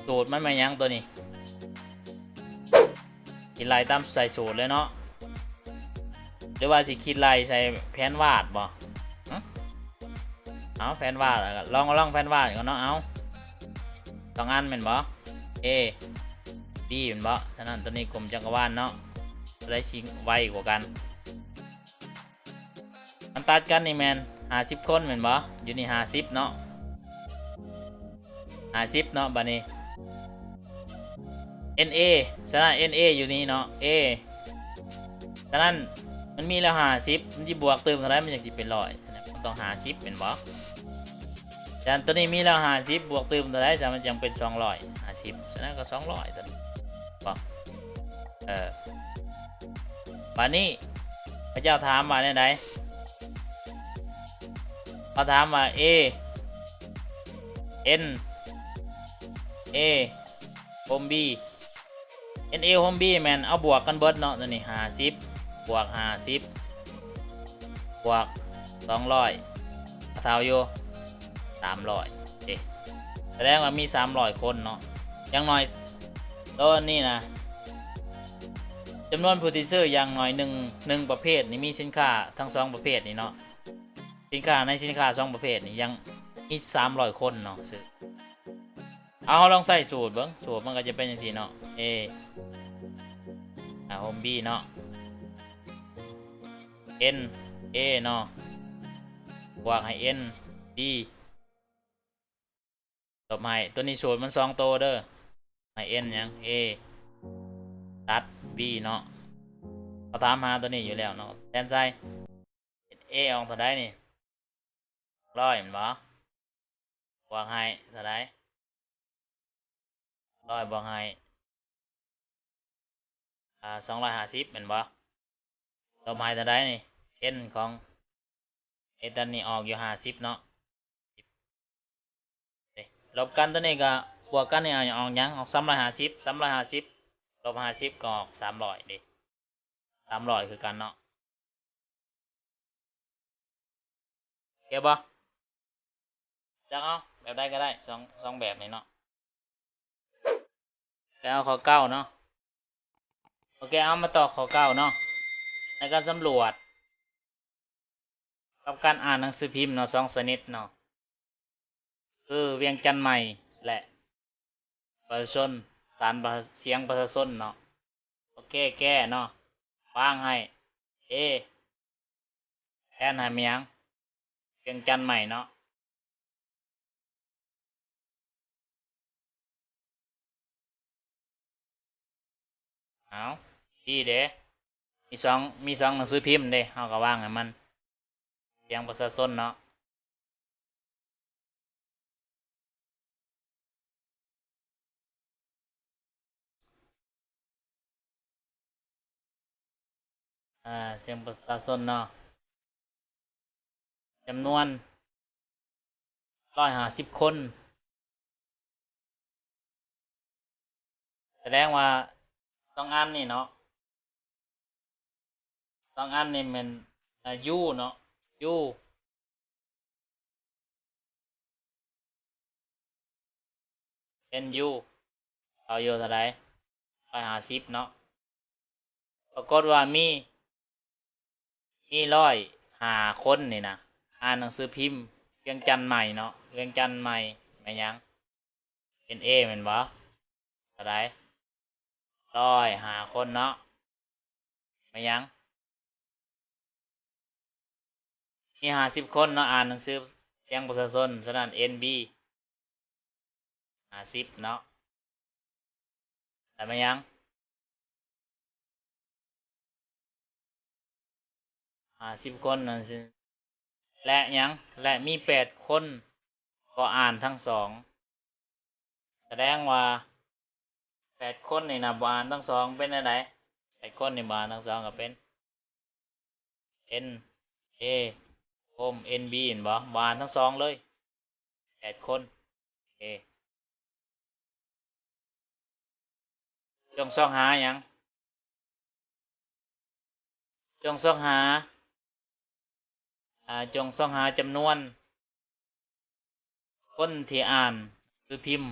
ສູດມັນແມ່ນຫຍັງໂຕນີ້. ຄິດໄລ່ຕາມໃສ່ສູດເລີຍເນາະ ຫຼືວ່າຊິຄິດໄລ່ໃສ່ແຜນວາດບໍ່? ຮະ ເອົາ ແຜນວາດ ລອງ ລອງແຜນວາດກ່ອນເນາະ. ເອົາ ສອງອັນແມ່ນບໍ່? ເອ ບີ ແມ່ນບໍ່? ສະນັ້ນໂຕນີ້ກົມຈັກກະວານເນາະ ໂຕໃດຊິໄວກວ່າກັນ? ມັນຕັດກັນນີ້ແມ່ນຫ້າສິບຄົນແມ່ນບໍ່? ຢູ່ນີ້ຫ້າສິບເນາະ ຫ້າສິບເນາະ. ບາດນີ້ເອັນເອ ສະນັ້ນເອັນເອຢູ່ນີ້ເນາະ ເອ ສະນັ້ນມັນມີແລ້ວຫ້າສິບ ມັນຊິບວກຕື່ມເທົ່າໃດມັນຈັ່ງຊິເປັນຮ້ອຍ? ສະນັ້ນມັນຕ້ອງຫ້າສິບແມ່ນບໍ່? ສະນັ້ນໂຕນີ້ມີແລ້ວຫ້າສິບ ບວກຕື່ມເທົ່າໃດ ສະນັ້ນມັນຈັ່ງເປັນສອງຮ້ອຍຫ້າສິບ ສະນັ້ນກໍສອງຮ້ອຍໂຕນີ້ບໍ່? ເອີ ບາດນີ້ເຂົາເຈົ້າຖາມວ່າແນວໃດ? ເຂົາຖາມວ່າ ເອ ເອັນ ເອ ໂຮມບີ ເອັນເອ ໂຮມບີ ແມ່ນເອົາບວກກັນເບິດເນາະ ໂຕນີ້ຫ້າສິບ ບວກຫ້າສິບ ບວກສອງຮ້ອຍ ກໍເທົ່າຢູ່ສາມຮ້ອຍເດ້. ສະແດງວ່າມີສາມຮ້ອຍຄົນເນາະ ຢ່າງໜ້ອຍໂຕນີ້ນະ ຈຳນວນຜູ້ທີ່ຊື້ຢ່າງໜ້ອຍໜຶ່ງ ໜຶ່ງປະເພດນີ້ ມີສິນຄ້າທັງສອງປະເພດນີ້ເນາະ ສິນຄ້າໃນສິນຄ້າສອງປະເພດນີ້ ຍັງມີສາມຮ້ອຍຄົນເນາະຊື້. ເອົາ ເຮົາລອງໃສ່ສູດເບິ່ງ ສູດມັນກໍຈະເປັນຈັ່ງຊີ້ເນາະ ເອ ອາ ໂຮມບີເນາະ ເອັນ ເອເນາະ ບວກໃຫ້ເອັນ ບີ ລົບໃຫ້ ໂຕນີ້ສູດມັນສອງໂຕເດີ ໃຫ້ເອັນຫຍັງ ເອ ຕັດ ບີເນາະ ເຂົາຖາມຫາໂຕນີ້ຢູ່ແລ້ວເນາະ ແທນໃສ່ ເອັນເອອອກເທົ່າໃດນີ້? ຮ້ອຍແມ່ນບໍ່? ບວກໃຫ້ເທົ່າໃດ? ຮ້ອຍບວກໃຫ້ ອາ ສອງຮ້ອຍຫ້າສິບແມ່ນບໍ່? ລົບໃຫ້ເທົ່າໃດນີ້? ເອັນຂອງເອຕັນນີ້ອອກຢູ່ຫ້າສິບເນາະ ລົບກັນໂຕນີ້ກໍບວກກັນນີ້ອອກຫຍັງ? ອອກສາມຮ້ອຍຫ້າສິບ ສາມຮ້ອຍຫ້າສິບ ລົບຫ້າສິບກໍອອກສາມຮ້ອຍເດ້ ສາມຮ້ອຍຄືກັນເນາະ ໂອເຄບໍ່? ຈັກເອົາແບບໃດກໍໄດ້ ສອງ ສອງແບບນີ້ເນາະ ແລ້ວເອົາຂໍ້ເກົ້າເນາະ ໂອເຄ ເອົາມາຕໍ່ຂໍ້ເກົ້າເນາະ ໃນການສຳຫຼວດ ກັບການອ່ານໜັງສືພິມເນາະ ສອງຊະນິດເນາະ ຄືວຽງຈັນໃໝ່ ແລະ ປະຊາຊົນ ສານປະ ສຽງປະຊາຊົນເນາະ ໂອເຄ ແກ້ເນາະ ວາງໃຫ້ ເອ ແທນໃຫ້ແມ່ນຫຍັງ? ວຽງຈັນໃໝ່ເນາະ ເອົາ ບີເດ້ ມີສອງ ມີສອງໜັງສືພິມເດ້ ເຮົາກໍວາງໃຫ້ມັນ ສຽງປະຊາຊົນເນາະ ອາ ສຽງປະຊາຊົນເນາະ ຈຳນວນຮ້ອຍຫ້າສິບຄົນ ສະແດງວ່າສອງອັນນີ້ເນາະ ສອງອັນນີ້ແມ່ນ ອາ U ເນາະ U NU ເອົາຢູ່ເທົ່າໃດ? ຮ້ອຍຫ້າສິບເນາະ ປາກົດວ່າມີ ມີຮ້ອຍຫ້າຄົນນີ້ນະ ອ່ານໜັງສືພິມວຽງຈັນໃໝ່ເນາະ ວຽງຈັນໃໝ່ ແມ່ນຫຍັງ? NA ແມ່ນບໍ່? ເທົ່າໃດ? ຮ້ອຍຫ້າຄົນເນາະ ແມ່ນຫຍັງ? ມີຫ້າສິບຄົນເນາະ ອ່ານໜັງສືສຽງປະຊາຊົນ ສະນັ້ນ NB ຫ້າສິບເນາະ ແລ້ວແມ່ນຫຍັງ? ຫ້າສິບຄົນນັ້ນຊິ ແລະຫຍັງ? ແລະມີແປດຄົນບໍ່ອ່ານທັງສອງ ສະແດງວ່າແປດຄົນນີ້ນະບໍ່ອ່ານທັງສອງ ເປັນແນວໃດ? ແປດຄົນນີ້ບໍ່ອ່ານທັງສອງກໍເປັນ NA ໂຮມ NB ແມ່ນບໍ່? ບໍ່ອ່ານທັງສອງເລີຍ ແປດຄົນ ເອ ຈົ່ງຊອກຫາຫຍັງ? ຈົ່ງຊອກຫາ ອາ ຈົ່ງຊອກຫາຈຳນວນຄົນທີ່ອ່ານໜັງສືພິມ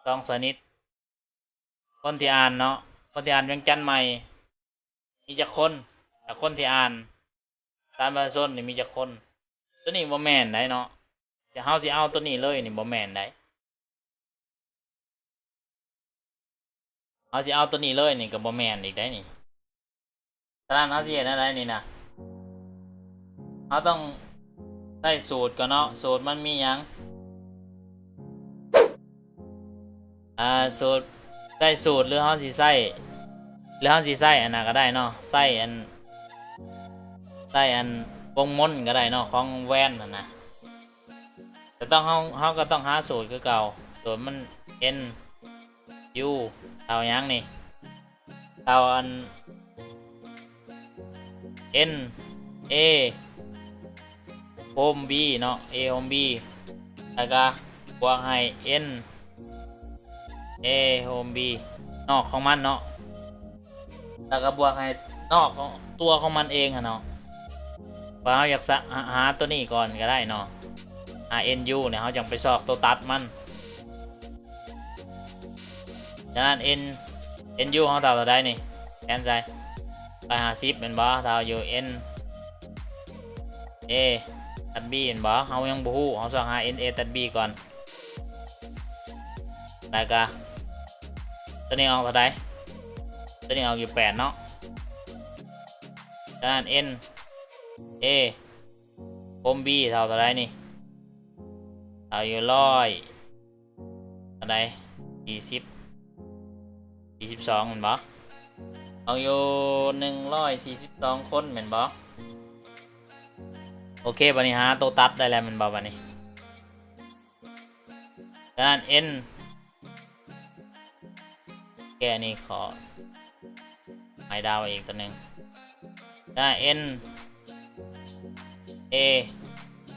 ສອງຊະນິດ ຄົນທີ່ອ່ານເນາະ ຄົນທີ່ອ່ານວຽງຈັນໃໝ່ ມີຈັກຄົນ? ແລະຄົນທີ່ອ່ານສານປະຊາຊົນນີ້ມີຈັກຄົນ? ໂຕນີ້ບໍ່ແມ່ນໄດ໋ເນາະ ແຕ່ເຮົາຊິເອົາໂຕນີ້ເລີຍນີ້ບໍ່ແມ່ນໄດ໋ ເຮົາຊິເອົາໂຕນີ້ເລີຍນີ້ກໍບໍ່ແມ່ນອີກໄດ໋ນີ້. ສະນັ້ນເຮົາຊິເຮັດແນວໃດນີ້ນະ? ເຮົາຕ້ອງໃຊ້ສູດກ່ອນເນາະ ສູດມັນມີຫຍັງ? ອ່າ ສູດ ໃຊ້ສູດ ຫຼືເຮົາຊິໃຊ້ ຫຼືເຮົາຊິໃຊ້ອັນນັ້ນກໍໄດ້ເນາະ ໃຊ້ອັນ ໃຊ້ອັນວົງມົນກໍໄດ້ເນາະ ຂອງແວນຫັ້ນນະ ແຕ່ຕ້ອງ ເຮົາ ເຮົາກໍຕ້ອງຫາສູດຄືເກົ່າ ສູດມັນ N U ເທົ່າຫຍັງນີ້? ເທົ່າອັນ N A ໂຮມ B ເນາະ A ໂຮມ B ແລ້ວກະບວກໃຫ້ N A ໂຮມ B ນອກຂອງມັນເນາະ ແລ້ວກະບວກໃຫ້ນອກຂອງຕົວຂອງມັນເອງຫັ້ນເນາະ ວ່າເຮົາຢາກສະ ຫາ ຫາຕົວນີ້ກ່ອນກະໄດ້ເນາະ ຫາ N U ນີ້ ເຮົາຈັ່ງໄປຊອກຕົວຕັດມັນ. ສະນັ້ນ N N U ເຮົາເທົ່າເທົ່າໃດນີ້? ແທນໃສ່ ຮ້ອຍຫ້າສິບແມ່ນບໍ່? ເທົ່າຢູ່ N A ຕັດ B ແມ່ນບໍ່? ເຮົາຍັງບໍ່ຮູ້ ເຮົາຊອກຫາ N A ຕັດ B ກ່ອນ ແລ້ວກະ ຕົວນີ້ອອກເທົ່າໃດ? ຕົວນີ້ອອກຢູ່ແປດເນາະ ສະນັ້ນ N A ໂຮມ B ເທົ່າເທົ່າໃດນີ້? ເທົ່າຢູ່ຮ້ອຍ ເທົ່າໃດ? ສີ່ສິບ ສີ່ສິບສອງແມ່ນບໍ່? ເອົາຢູ່ໜຶ່ງຮ້ອຍສີ່ສິບສອງຄົນແມ່ນບໍ່? ໂອເຄ ບາດນີ້ຫາໂຕຕັດໄດ້ແລ້ວແມ່ນບໍ່? ບາດນີ້ ສະນັ້ນ N ແກນີ້ຂໍໃຫ້ດາວອີກຕົວໜຶ່ງ ຖ້າ N A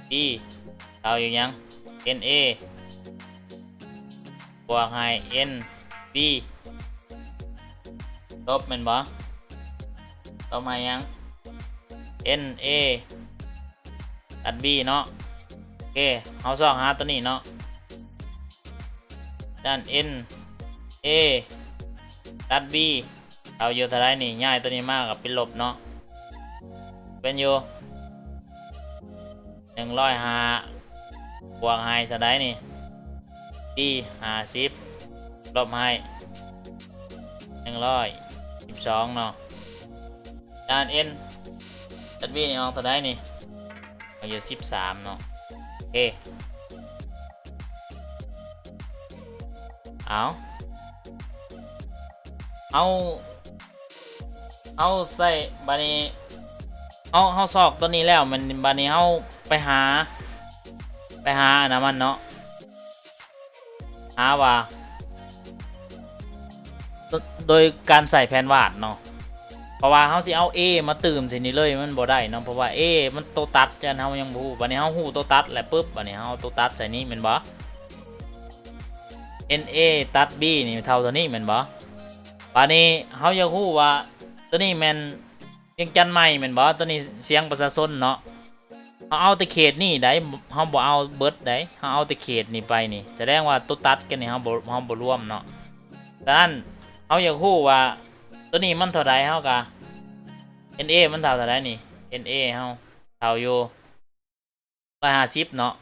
B ເທົ່າຢູ່ຫຍັງ? N A ບວກໃຫ້ N B ລົບແມ່ນບໍ່? ລົບໃຫ້ຫຍັງ? N A ຕັດ B ເນາະ ໂອເຄ ເຮົາຊອກຫາຕົວນີ້ເນາະ ດ້ານ N A ຕັດ B ເທົ່າຢູ່ເທົ່າໃດນີ້? ຍ້າຍຕົວນີ້ມາກໍເປັນລົບເນາະ ເປັນຢູ່ໜຶ່ງຮ້ອຍຫ້າ ບວກໃຫ້ເທົ່າໃດນີ້? B ຫ້າສິບ ລົບໃຫ້ໜຶ່ງຮ້ອຍສິບສອງເນາະ ດ້ານ N ຕັດ B ນີ້ອອກເທົ່າໃດນີ້? ອອກຢູ່ສິບສາມເນາະ ໂອເຄ ເອົາ ເຮົາ ເຮົາໃຊ້ ບາດນີ້ເຮົາ ເຮົາຊອກຕົວນີ້ແລ້ວ ແມ່ນ ບາດນີ້ເຮົາໄປຫາ ໄປຫາອັນນັ້ນມັນເນາະ ຫາວ່າ ໂດຍການໃຊ້ແຜນວາດເນາະ ເພາະວ່າເຮົາຊິເອົາ A ມາຕື່ມໃສ່ນີ້ເລີຍ ມັນບໍ່ໄດ້ເນາະ ເພາະວ່າ A ມັນໂຕຕັດ ຈັ່ງເຮົາຍັງບໍ່ຮູ້ ບາດນີ້ເຮົາຮູ້ໂຕຕັດແລ້ວປຶບ ບາດນີ້ເຮົາເອົາໂຕຕັດໃສ່ນີ້ແມ່ນບໍ່? NA ຕັດ B ນີ້ເທົ່າເທົ່ານີ້ແມ່ນບໍ່? ບາດນີ້ເຮົາຢາກຮູ້ວ່າຕົວນີ້ແມ່ນວຽງຈັນໃໝ່ແມ່ນບໍ່? ຕົວນີ້ສຽງປະຊາຊົນເນາະ ເຮົາເອົາແຕ່ເຂດນີ້ໃດ ເຮົາບໍ່ເອົາເບິດໃດ ເຮົາເອົາແຕ່ເຂດນີ້ໄປນີ້ ສະແດງວ່າໂຕຕັດກັນນີ້ເຮົາບໍ່ ເຮົາບໍ່ລວມເນາະ. ສະນັ້ນເຮົາຢາກຮູ້ວ່າຕົວນີ້ມັນເທົ່າໃດ ເຮົາກະ NA ມັນເທົ່າເທົ່າໃດນີ້ NA ເຮົາເທົ່າຢູ່ ຮ້ອຍຫ້າສິບເນາະ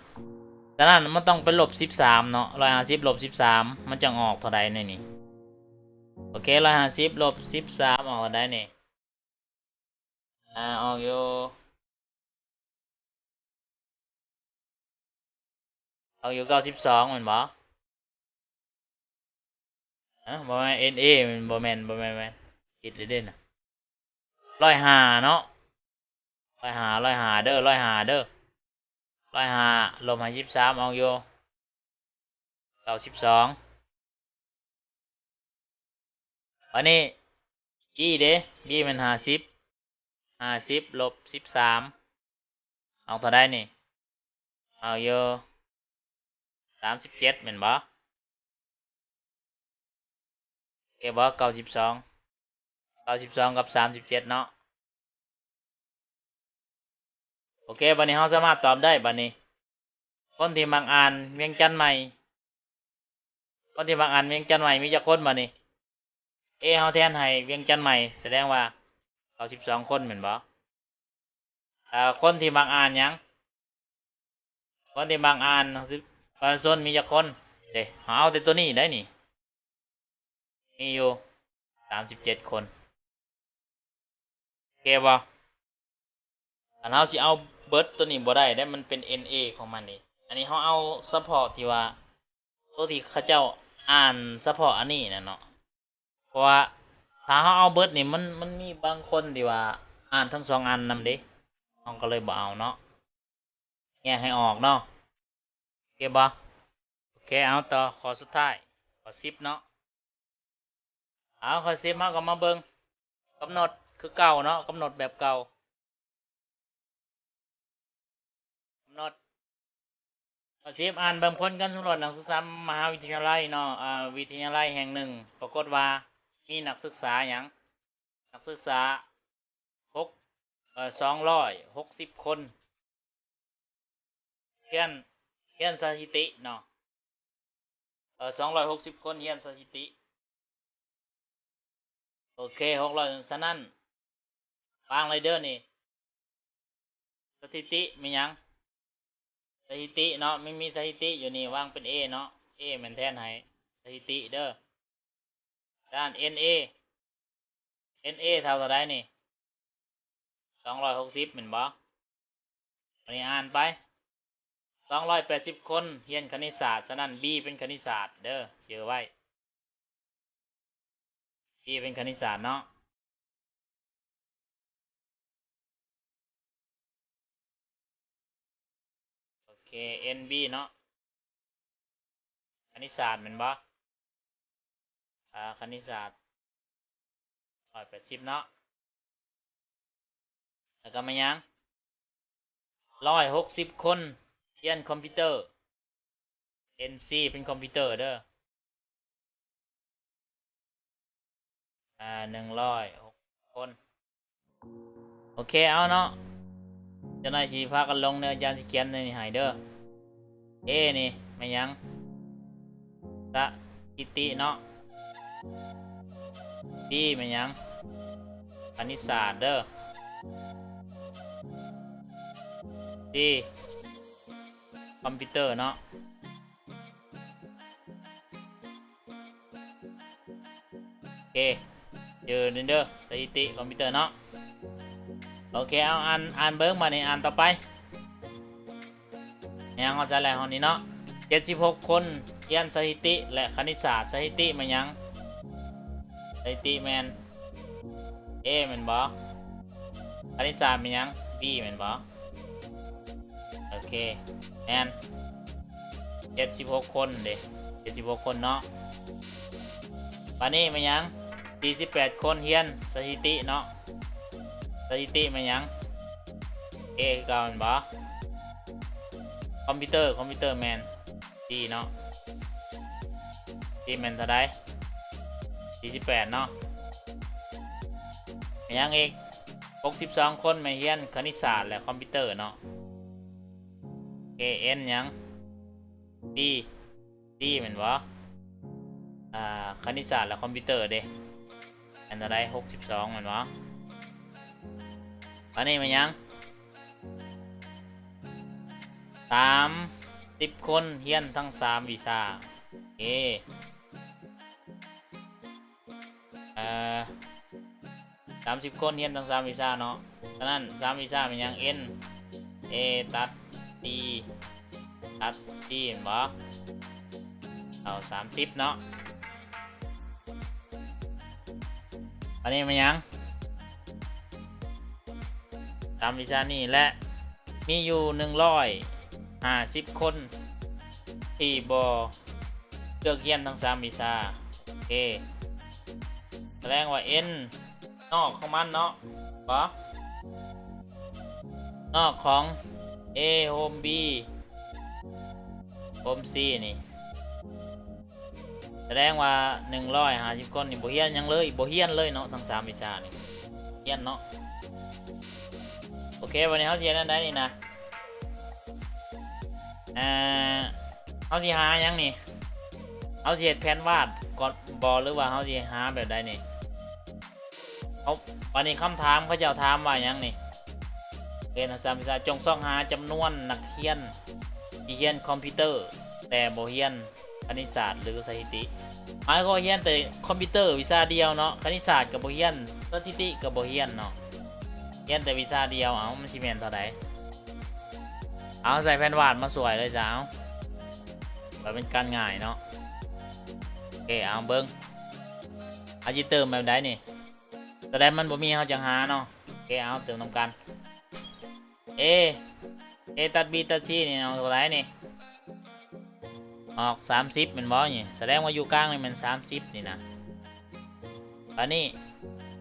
ສະນັ້ນມັນຕ້ອງໄປລົບສິບສາມເນາະ ຮ້ອຍຫ້າສິບລົບສິບສາມ ມັນຈັ່ງອອກເທົ່າໃດໃນນີ້? ໂອເຄ ຮ້ອຍຫ້າສິບລົບສິບສາມ ອອກເທົ່າໃດນີ້? ອາ ອອກຢູ່ ອອກຢູ່ເກົ້າສິບສອງແມ່ນບໍ່? ຮະ ບໍ່ແມ່ນ NA ແມ່ນ ບໍ່ແມ່ນ ບໍ່ແມ່ນ ແມ່ນ ຜິດແລ້ວເດ້ນະ ຮ້ອຍຫ້າເນາະ ຮ້ອຍຫ້າ ຮ້ອຍຫ້າເດີ ຮ້ອຍຫ້າເດີ ຮ້ອຍຫ້າລົບຫ້າສິບສາມ ອອກຢູ່ເກົ້າສິບສອງ. ບາດນີ້ B ເດ້ B ແມ່ນຫ້າສິບ ຫ້າສິບລົບສິບສາມ ອອກເທົ່າໃດນີ້? ອອກຢູ່ສາມສິບເຈັດແມ່ນບໍ່? ໂອເຄບໍ່? ເກົ້າສິບສອງ ເກົ້າສິບສອງກັບສາມສິບເຈັດເນາະ. ໂອເຄ ບາດນີ້ເຮົາສາມາດຕອບໄດ້ບາດນີ້. ຄົນທີ່ມັກອ່ານວຽງຈັນໃໝ່ ຄົນທີ່ມັກອ່ານວຽງຈັນໃໝ່ມີຈັກຄົນບາດນີ້? A ເຮົາແທນໃຫ້ວຽງຈັນໃໝ່ ສະແດງວ່າເກົ້າສິບສອງຄົນແມ່ນບໍ່? ເອີ ຄົນທີ່ມັກອ່ານຫຍັງ? ຄົນທີ່ມັກອ່ານໜັງສືປະຊາຊົນມີຈັກຄົນ? ເດ້ ເຮົາເອົາແຕ່ຕົວນີ້ໄດ໋ນີ້ ມີຢູ່ສາມສິບເຈັດຄົນ ໂອເຄບໍ່? ຄັນເຮົາຊິເອົາເບິດຕົວນີ້ບໍ່ໄດ້ເດ້ ມັນເປັນ NA ຂອງມັນເດ້. ອັນນີ້ເຮົາເອົາສະເພາະທີ່ວ່າ ຕົວທີ່ເຂົາເຈົ້າອ່ານສະເພາະອັນນີ້ນະເນາະ ເພາະວ່າຖ້າເຮົາເອົາເບິດນີ້ ມັນ ມັນມີບາງຄົນທີ່ວ່າອ່ານທັງສອງອັນນຳເດ້ ເຮົາກໍເລີຍບໍ່ເອົາເນາະ ແຍກໃຫ້ອອກເນາະ ໂອເຄບໍ່? ໂອເຄ ເອົາຕໍ່ຂໍ້ສຸດທ້າຍ ຂໍ້ສິບເນາະ. ເອົາ ຂໍ້ສິບເຮົາກໍມາເບິ່ງ ກຳນົດຄືເກົ່າເນາະ ກຳນົດແບບເກົ່າ ກຳນົດ ຂໍ້ສິບ ອ່ານເບິ່ງຜົນການສຳຫຼວດນັກສຶກສາມະຫາວິທະຍາໄລເນາະ ອາ ວິທະຍາໄລແຫ່ງໜຶ່ງ ປາກົດວ່າມີນັກສຶກສາຫຍັງ? ນັກສຶກສາ ຫົກ ເອີ ສອງຮ້ອຍຫົກສິບຄົນ ຮຽນ ຮຽນສະຖິຕິເນາະ ເອີ ສອງຮ້ອຍຫົກສິບຄົນຮຽນສະຖິຕິ ໂອເຄ ຫົກຮ້ອຍ ສະນັ້ນ ວາງເລີຍເດີນີ້ ສະຖິຕິແມ່ນຫຍັງ? ສະຖິຕິເນາະ ມັນມີສະຖິຕິຢູ່ນີ້ ວາງເປັນ A ເນາະ A ແມ່ນແທນໃຫ້ສະຖິຕິເດີ. ດ້ານ NA NA ເທົ່າເທົ່າໃດນີ້? ສອງຮ້ອຍຫົກສິບແມ່ນບໍ່? ບາດນີ້ອ່ານໄປ ສອງຮ້ອຍແປດສິບຄົນຮຽນຄະນິດສາດ ສະນັ້ນ B ເປັນຄະນິດສາດເດີ ຈື່ໄວ້ B ເປັນຄະນິດສາດເນາະ. ໂອເຄ NB ເນາະ ຄະນິດສາດແມ່ນບໍ່? ອາ ຄະນິດສາດ ຮ້ອຍແປດສິບເນາະ ແລ້ວກໍມາຫຍັງ? ຮ້ອຍຫົກສິບຄົນຮຽນຄອມພິວເຕີ NC ເປັນຄອມພິວເຕີເດີ ອາ ໜຶ່ງຮ້ອຍຫົກຄົນ ໂອເຄ ເອົາເນາະ ຈັກໜ້ອຍຊິພາກັນລົງເດີ ອາຈານຊິຂຽນໃນນີ້ໃຫ້ເດີ. A ນີ້ແມ່ນຫຍັງ? ສະຖິຕິເນາະ. B ແມ່ນຫຍັງ? ຄະນິດສາດເດີ. C ຄອມພິວເຕີເນາະ. ໂອເຄ ຈື່ນີ້ເດີ ສະຖິຕິຄອມພິວເຕີເນາະ. ໂອເຄ ເອົາ ອ່ານ ອ່ານເບິ່ງ ບາດນີ້ອ່ານຕໍ່ໄປ. ແມ່ນຫຍັງ? ເຮົາໃສ່ແລ້ວ ຫ້ອງນີ້ເນາະ ເຈັດສິບຫົກຄົນຮຽນສະຖິຕິ ແລະ ຄະນິດສາດ. ສະຖິຕິແມ່ນຫຍັງ? ສະຖິຕິແມ່ນ A ແມ່ນບໍ່? ຄະນິດສາດແມ່ນຫຍັງ? B ແມ່ນບໍ່? ໂອເຄ ແມ່ນ ເຈັດສິບຫົກຄົນເດ້ ເຈັດສິບຫົກຄົນເນາະ. ບາດນີ້ແມ່ນຫຍັງ? ສີ່ສິບແປດຄົນຮຽນສະຖິຕິເນາະ. ສະຖິຕິແມ່ນຫຍັງ? A ຄືເກົ່າແມ່ນບໍ່? ຄອມພິວເຕີ ຄອມພິວເຕີແມ່ນ D ເນາະ. D ແມ່ນເທົ່າໃດ? ສີ່ສິບແປດເນາະ. ແມ່ນຫຍັງອີກ? ຫົກສິບສອງຄົນແມ່ນຮຽນຄະນິດສາດ ແລະ ຄອມພິວເຕີເນາະ. ເອ N ຫຍັງ? B D ແມ່ນບໍ່? ອ່າ ຄະນິດສາດ ແລະ ຄອມພິວເຕີເດ້ ແມ່ນເທົ່າໃດ? ຫົກສິບສອງແມ່ນບໍ່? ບາດນີ້ແມ່ນຫຍັງ? ສາມສິບຄົນຮຽນທັງສາມວິຊາ. ເອ ເອີ ສາມສິບຄົນຮຽນທັງສາມວິຊາເນາະ. ສະນັ້ນສາມວິຊາແມ່ນຫຍັງ? N A ຕັດ B ຕັດ C ແມ່ນບໍ່? ເອົາສາມສິບເນາະ. ບາດນີ້ແມ່ນຫຍັງ? ສາມວິຊານີ້ ແລະ ມີຢູ່ໜຶ່ງຮ້ອຍຫ້າສິບຄົນທີ່ບໍ່ເລືອກຮຽນທັງສາມວິຊາ. ໂອເຄ ສະແດງວ່າ N ນອກຂອງມັນເນາະ ບໍ່ ນອກຂອງ A ໂຮມ B ໂຮມ C ນີ້ ສະແດງວ່າໜຶ່ງຮ້ອຍຫ້າສິບຄົນນີ້ບໍ່ຮຽນຫຍັງເລີຍ ບໍ່ຮຽນເລີຍເນາະ ທັງສາມວິຊານີ້ ຮຽນເນາະ. ໂອເຄ ບາດນີ້ເຮົາຊິເຮັດແນວໃດນີ້ນະ? ເອີ ເຮົາຊິຫາຫຍັງນີ້? ເຮົາຊິເຮັດແຜນວາດກ່ອນບໍ່ ຫຼືວ່າເຮົາຊິຫາແບບໃດນີ້? ເອົາ ບາດນີ້ຄຳຖາມເຂົາເຈົ້າຖາມວ່າຫຍັງນີ້? ເຮັດໃຫ້ສາມວິຊາ ຈົ່ງຊອກຫາຈຳນວນນັກຮຽນທີ່ຮຽນຄອມພິວເຕີ ແຕ່ບໍ່ຮຽນຄະນິດສາດ ຫຼື ສະຖິຕິ. ໝາຍຄວາມວ່າຮຽນແຕ່ຄອມພິວເຕີວິຊາດຽວເນາະ, ຄະນິດສາດກໍບໍ່ຮຽນ, ສະຖິຕິກໍບໍ່ຮຽນເນາະ, ຮຽນແຕ່ວິຊາດຽວ. ເອົາ ມັນຊິແມ່ນເທົ່າໃດ? ເອົາ ໃສ່ແຜນວາດມາຊ່ວຍເລີຍຈ້າ ເອົາ ກໍເປັນການງ່າຍເນາະ. ໂອເຄ ເອົາເບິ່ງ ເຮົາຊິເຕີມແບບໃດນີ້? ໂຕໃດມັນບໍ່ມີເຮົາຈັ່ງຫາເນາະ. ໂອເຄ ເອົາເຕີມນຳກັນ. A A ຕັດ B ຕັດ C ນີ້ອອກເທົ່າໃດນີ້? ອອກສາມສິບແມ່ນບໍ່ນີ້? ສະແດງວ່າຢູ່ກາງນີ້ແມ່ນສາມສິບນີ້ນະ. ບາດນີ້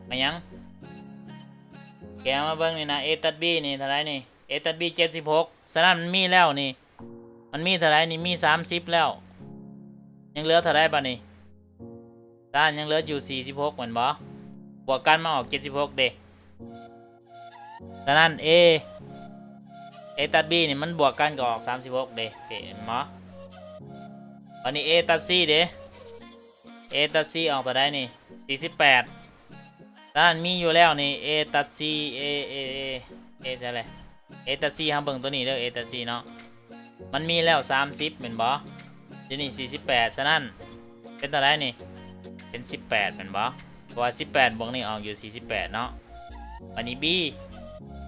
ມາຫຍັງ? ແກະມາເບິ່ງນີ້ນະ A ຕັດ B ນີ້ເທົ່າໃດນີ້? A ຕັດ B ເຈັດສິບຫົກ ສະນັ້ນມັນມີແລ້ວນີ້ ມັນມີເທົ່າໃດນີ້? ມີສາມສິບແລ້ວ ຍັງເຫຼືອເທົ່າໃດບາດນີ້? ສະນັ້ນຍັງເຫຼືອຢູ່ສີ່ສິບຫົກແມ່ນບໍ່? ບວກກັນມາອອກເຈັດສິບຫົກເດ້. ສະນັ້ນ A A ຕັດ B ນີ້ມັນບວກກັນກໍອອກສາມສິບຫົກເດ້ ເຫັນບໍ່? ບາດນີ້ A ຕັດ C ເດ້ A ຕັດ C ອອກເທົ່າໃດນີ້? ສີ່ສິບແປດ. ສະນັ້ນມີຢູ່ແລ້ວນີ້ A ຕັດ C A A A A ໃສ່ແຫຼະ A ຕັດ C ເຮົາເບິ່ງໂຕນີ້ເດີ A ຕັດ C ເນາະ ມັນມີແລ້ວສາມສິບແມ່ນບໍ່? ຢູ່ນີ້ສີ່ສິບແປດ ສະນັ້ນເປັນເທົ່າໃດນີ້? ເປັນສິບແປດແມ່ນບໍ່? ເພາະວ່າສິບແປດບວກນີ້ອອກຢູ່ສີ່ສິບແປດເນາະ. ບາດນີ້ B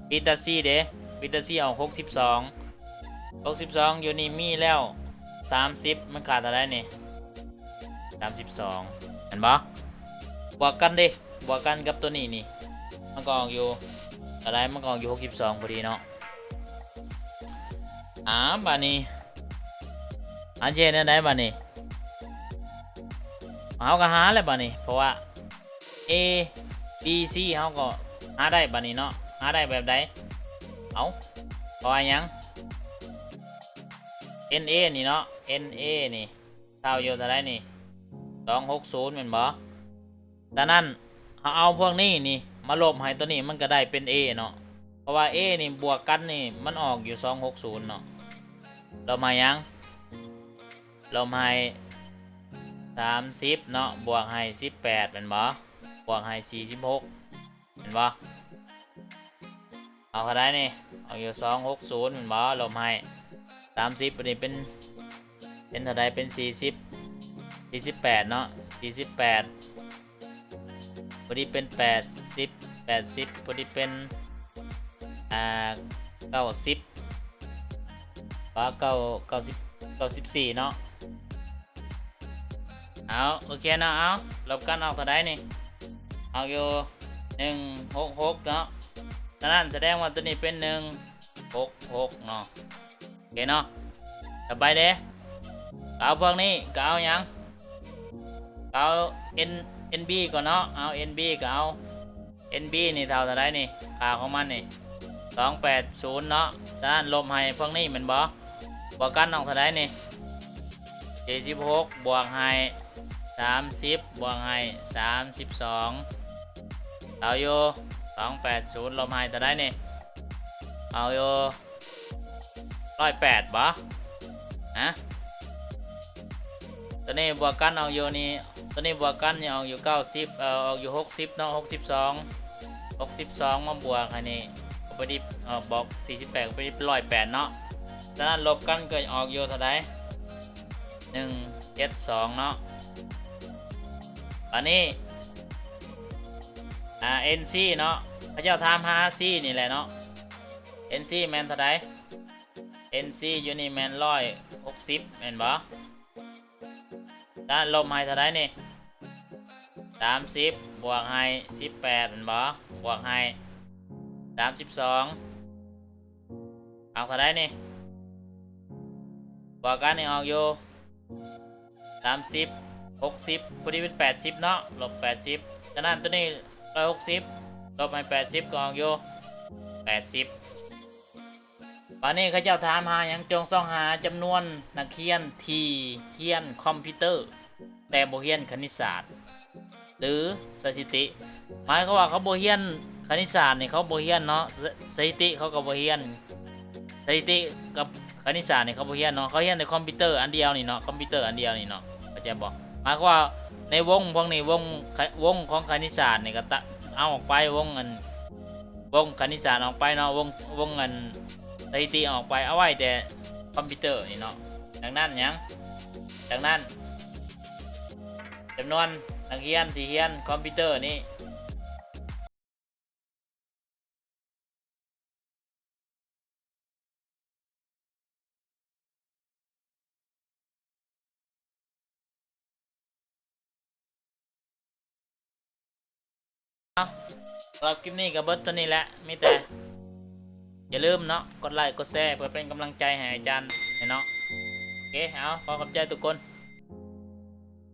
B ຕັດ C ເດ້ B ຕັດ C ອອກຫົກສິບສອງ ຫົກສິບສອງ ຢູ່ນີ້ມີແລ້ວສາມສິບ ມັນຂາດເທົ່າໃດນີ້? ສາມສິບສອງ ເຫັນບໍ່? ບວກກັນເດ້ ບວກກັນກັບໂຕນີ້ນີ້ ມັນກໍອອກຢູ່ເທົ່າໃດ? ມັນກໍອອກຢູ່ຫົກສິບສອງພໍດີເນາະ. ອາ ບາດນີ້ ເຮົາຈະເຮັດແນວໃດບາດນີ້? ເຮົາກໍຫາແຫຼະບາດນີ້ ເພາະວ່າ A B C ເຮົາກໍຫາໄດ້ບາດນີ້ເນາະ. ຫາໄດ້ແບບໃດ? ເອົາ ເພາະວ່າຫຍັງ? N A ນີ້ເນາະ N A ນີ້ເທົ່າຢູ່ເທົ່າໃດນີ້? ສອງຫົກສູນແມ່ນບໍ່? ສະນັ້ນ ເຮົາເອົາພວກນີ້ນີ້ມາລົບໃຫ້ໂຕນີ້ ມັນກໍໄດ້ເປັນ A ເນາະ ເພາະວ່າ A ນີ້ບວກກັນນີ້ ມັນອອກຢູ່ສອງຫົກສູນເນາະ. ລົບໃຫ້ຫຍັງ? ລົບໃຫ້ສາມສິບເນາະ ບວກໃຫ້ສິບແປດແມ່ນບໍ່? ບວກໃຫ້ສີ່ສິບຫົກແມ່ນບໍ່? ອອກເທົ່າໃດນີ້? ອອກຢູ່ສອງຫົກສູນແມ່ນບໍ່? ລົບໃຫ້ສາມສິບ ອັນນີ້ເປັນ ເປັນເທົ່າໃດ? ເປັນສີ່ສິບ ສີ່ສິບແປດເນາະ ສີ່ສິບແປດ ພໍດີເປັນແປດສິບ ແປດສິບ ພໍດີເປັນ ອ່າ ເກົ້າສິບ ວ່າ ເກົ້າ ເກົ້າສິບ ເກົ້າສິບສີ່ເນາະ. ເອົາ ໂອເຄເນາະ ເອົາ ລົບກັນອອກເທົ່າໃດນີ້? ອອກຢູ່ ໜຶ່ງຫົກຫົກເນາະ. ສະນັ້ນສະແດງວ່າໂຕນີ້ເປັນໜຶ່ງຫົກຫົກເນາະ. ໂອເຄເນາະ. ຕໍ່ໄປເດ້ ກໍເອົາພວກນີ້ ກໍເອົາຫຍັງ? ກໍເອົາ N NB ກ່ອນເນາະ. ເອົາ NB ກໍເອົາ NB ນີ້ເທົ່າເທົ່າໃດນີ້? ຄ່າຂອງມັນນີ້ ສອງແປດສູນເນາະ. ສະນັ້ນລົບໃຫ້ພວກນີ້ແມ່ນບໍ່? ບວກກັນອອກເທົ່າໃດນີ້? ສີ່ສິບຫົກ ບວກໃຫ້ສາມສິບ ບວກໃຫ້ສາມສິບສອງ ເທົ່າຢູ່ ສອງແປດສູນ ລົບໃຫ້ເທົ່າໃດນີ້? ເອົາຢູ່ ຮ້ອຍແປດບໍ່? ຮະ? ໂຕນີ້ບວກກັນອອກຢູ່ນີ້ ໂຕນີ້ບວກກັນນີ້ອອກຢູ່ເກົ້າສິບ ເອີ ອອກຢູ່ຫົກສິບເນາະ ຫົກສິບສອງ ຫົກສິບສອງມາບວກອັນນີ້ ກໍໄປທີ່ ເອີ ບອກສີ່ສິບແປດ ກໍໄປທີ່ຮ້ອຍແປດເນາະ. ສະນັ້ນລົບກັນກໍອອກຢູ່ເທົ່າໃດ? ໜຶ່ງເຈັດສອງເນາະ. ບາດນີ້ ອ່າ NC ເນາະ ເຂົາເຈົ້າຖາມຫາ C ນີ້ແຫຼະເນາະ. NC ແມ່ນເທົ່າໃດ? NC ຢູ່ນີ້ແມ່ນຮ້ອຍຫົກສິບແມ່ນບໍ່? ສະນັ້ນລົບໃຫ້ເທົ່າໃດນີ້? ສາມສິບ ບວກໃຫ້ສິບແປດແມ່ນບໍ່? ບວກໃຫ້ສາມສິບສອງ ອອກເທົ່າໃດນີ້? ບວກກັນນີ້ອອກຢູ່ ສາມສິບ ຫົກສິບ ພໍດີເປັນແປດສິບເນາະ ລົບແປດສິບ. ສະນັ້ນໂຕນີ້ຮ້ອຍຫົກສິບ ລົບໃຫ້ແປດສິບ ກໍອອກຢູ່ແປດສິບ. ບາດນີ້ເຂົາເຈົ້າຖາມຫາຫຍັງ? ຈົ່ງຊອກຫາຈຳນວນນັກຮຽນທີ່ຮຽນຄອມພິວເຕີ ແຕ່ບໍ່ຮຽນຄະນິດສາດ ຫຼື ສະຖິຕິ. ໝາຍຄວາມວ່າເຂົາບໍ່ຮຽນຄະນິດສາດນີ້ ເຂົາບໍ່ຮຽນເນາະ ສະ ສະຖິຕິເຂົາກໍບໍ່ຮຽນ ສະຖິຕິກັບຄະນິດສາດນີ້ເຂົາບໍ່ຮຽນເນາະ ເຂົາຮຽນແຕ່ຄອມພິວເຕີອັນດຽວນີ້ເນາະ ຄອມພິວເຕີອັນດຽວນີ້ເນາະ ເຂົ້າໃຈບໍ່? ໝາຍຄວາມວ່າໃນວົງພວກນີ້ ວົງ ວົງຂອງຄະນິດສາດນີ້ກໍຕະ ເອົາອອກໄປ ວົງອັນ ວົງຄະນິດສາດອອກໄປເນາະ ວົງ ວົງອັນສະຖິຕິອອກໄປ ເອົາໄວ້ແຕ່ຄອມພິວເຕີນີ້ເນາະ. ດັ່ງນັ້ນຫຍັງ? ດັ່ງນັ້ນ ຈຳນວນນັກຮຽນທີ່ຮຽນຄອມພິວເຕີນີ້ ສຳລັບຄລິບນີ້ກໍເບິດເທົ່ານີ້ແຫຼະ ມີແຕ່ຢ່າລືມເນາະ ກົດໄລກົດແຊເພື່ອເປັນກຳລັງໃຈໃຫ້ອາຈານແດ່ເນາະ. ໂອເຄ ເອົາ ຂໍຂອບໃຈທຸກຄົນ.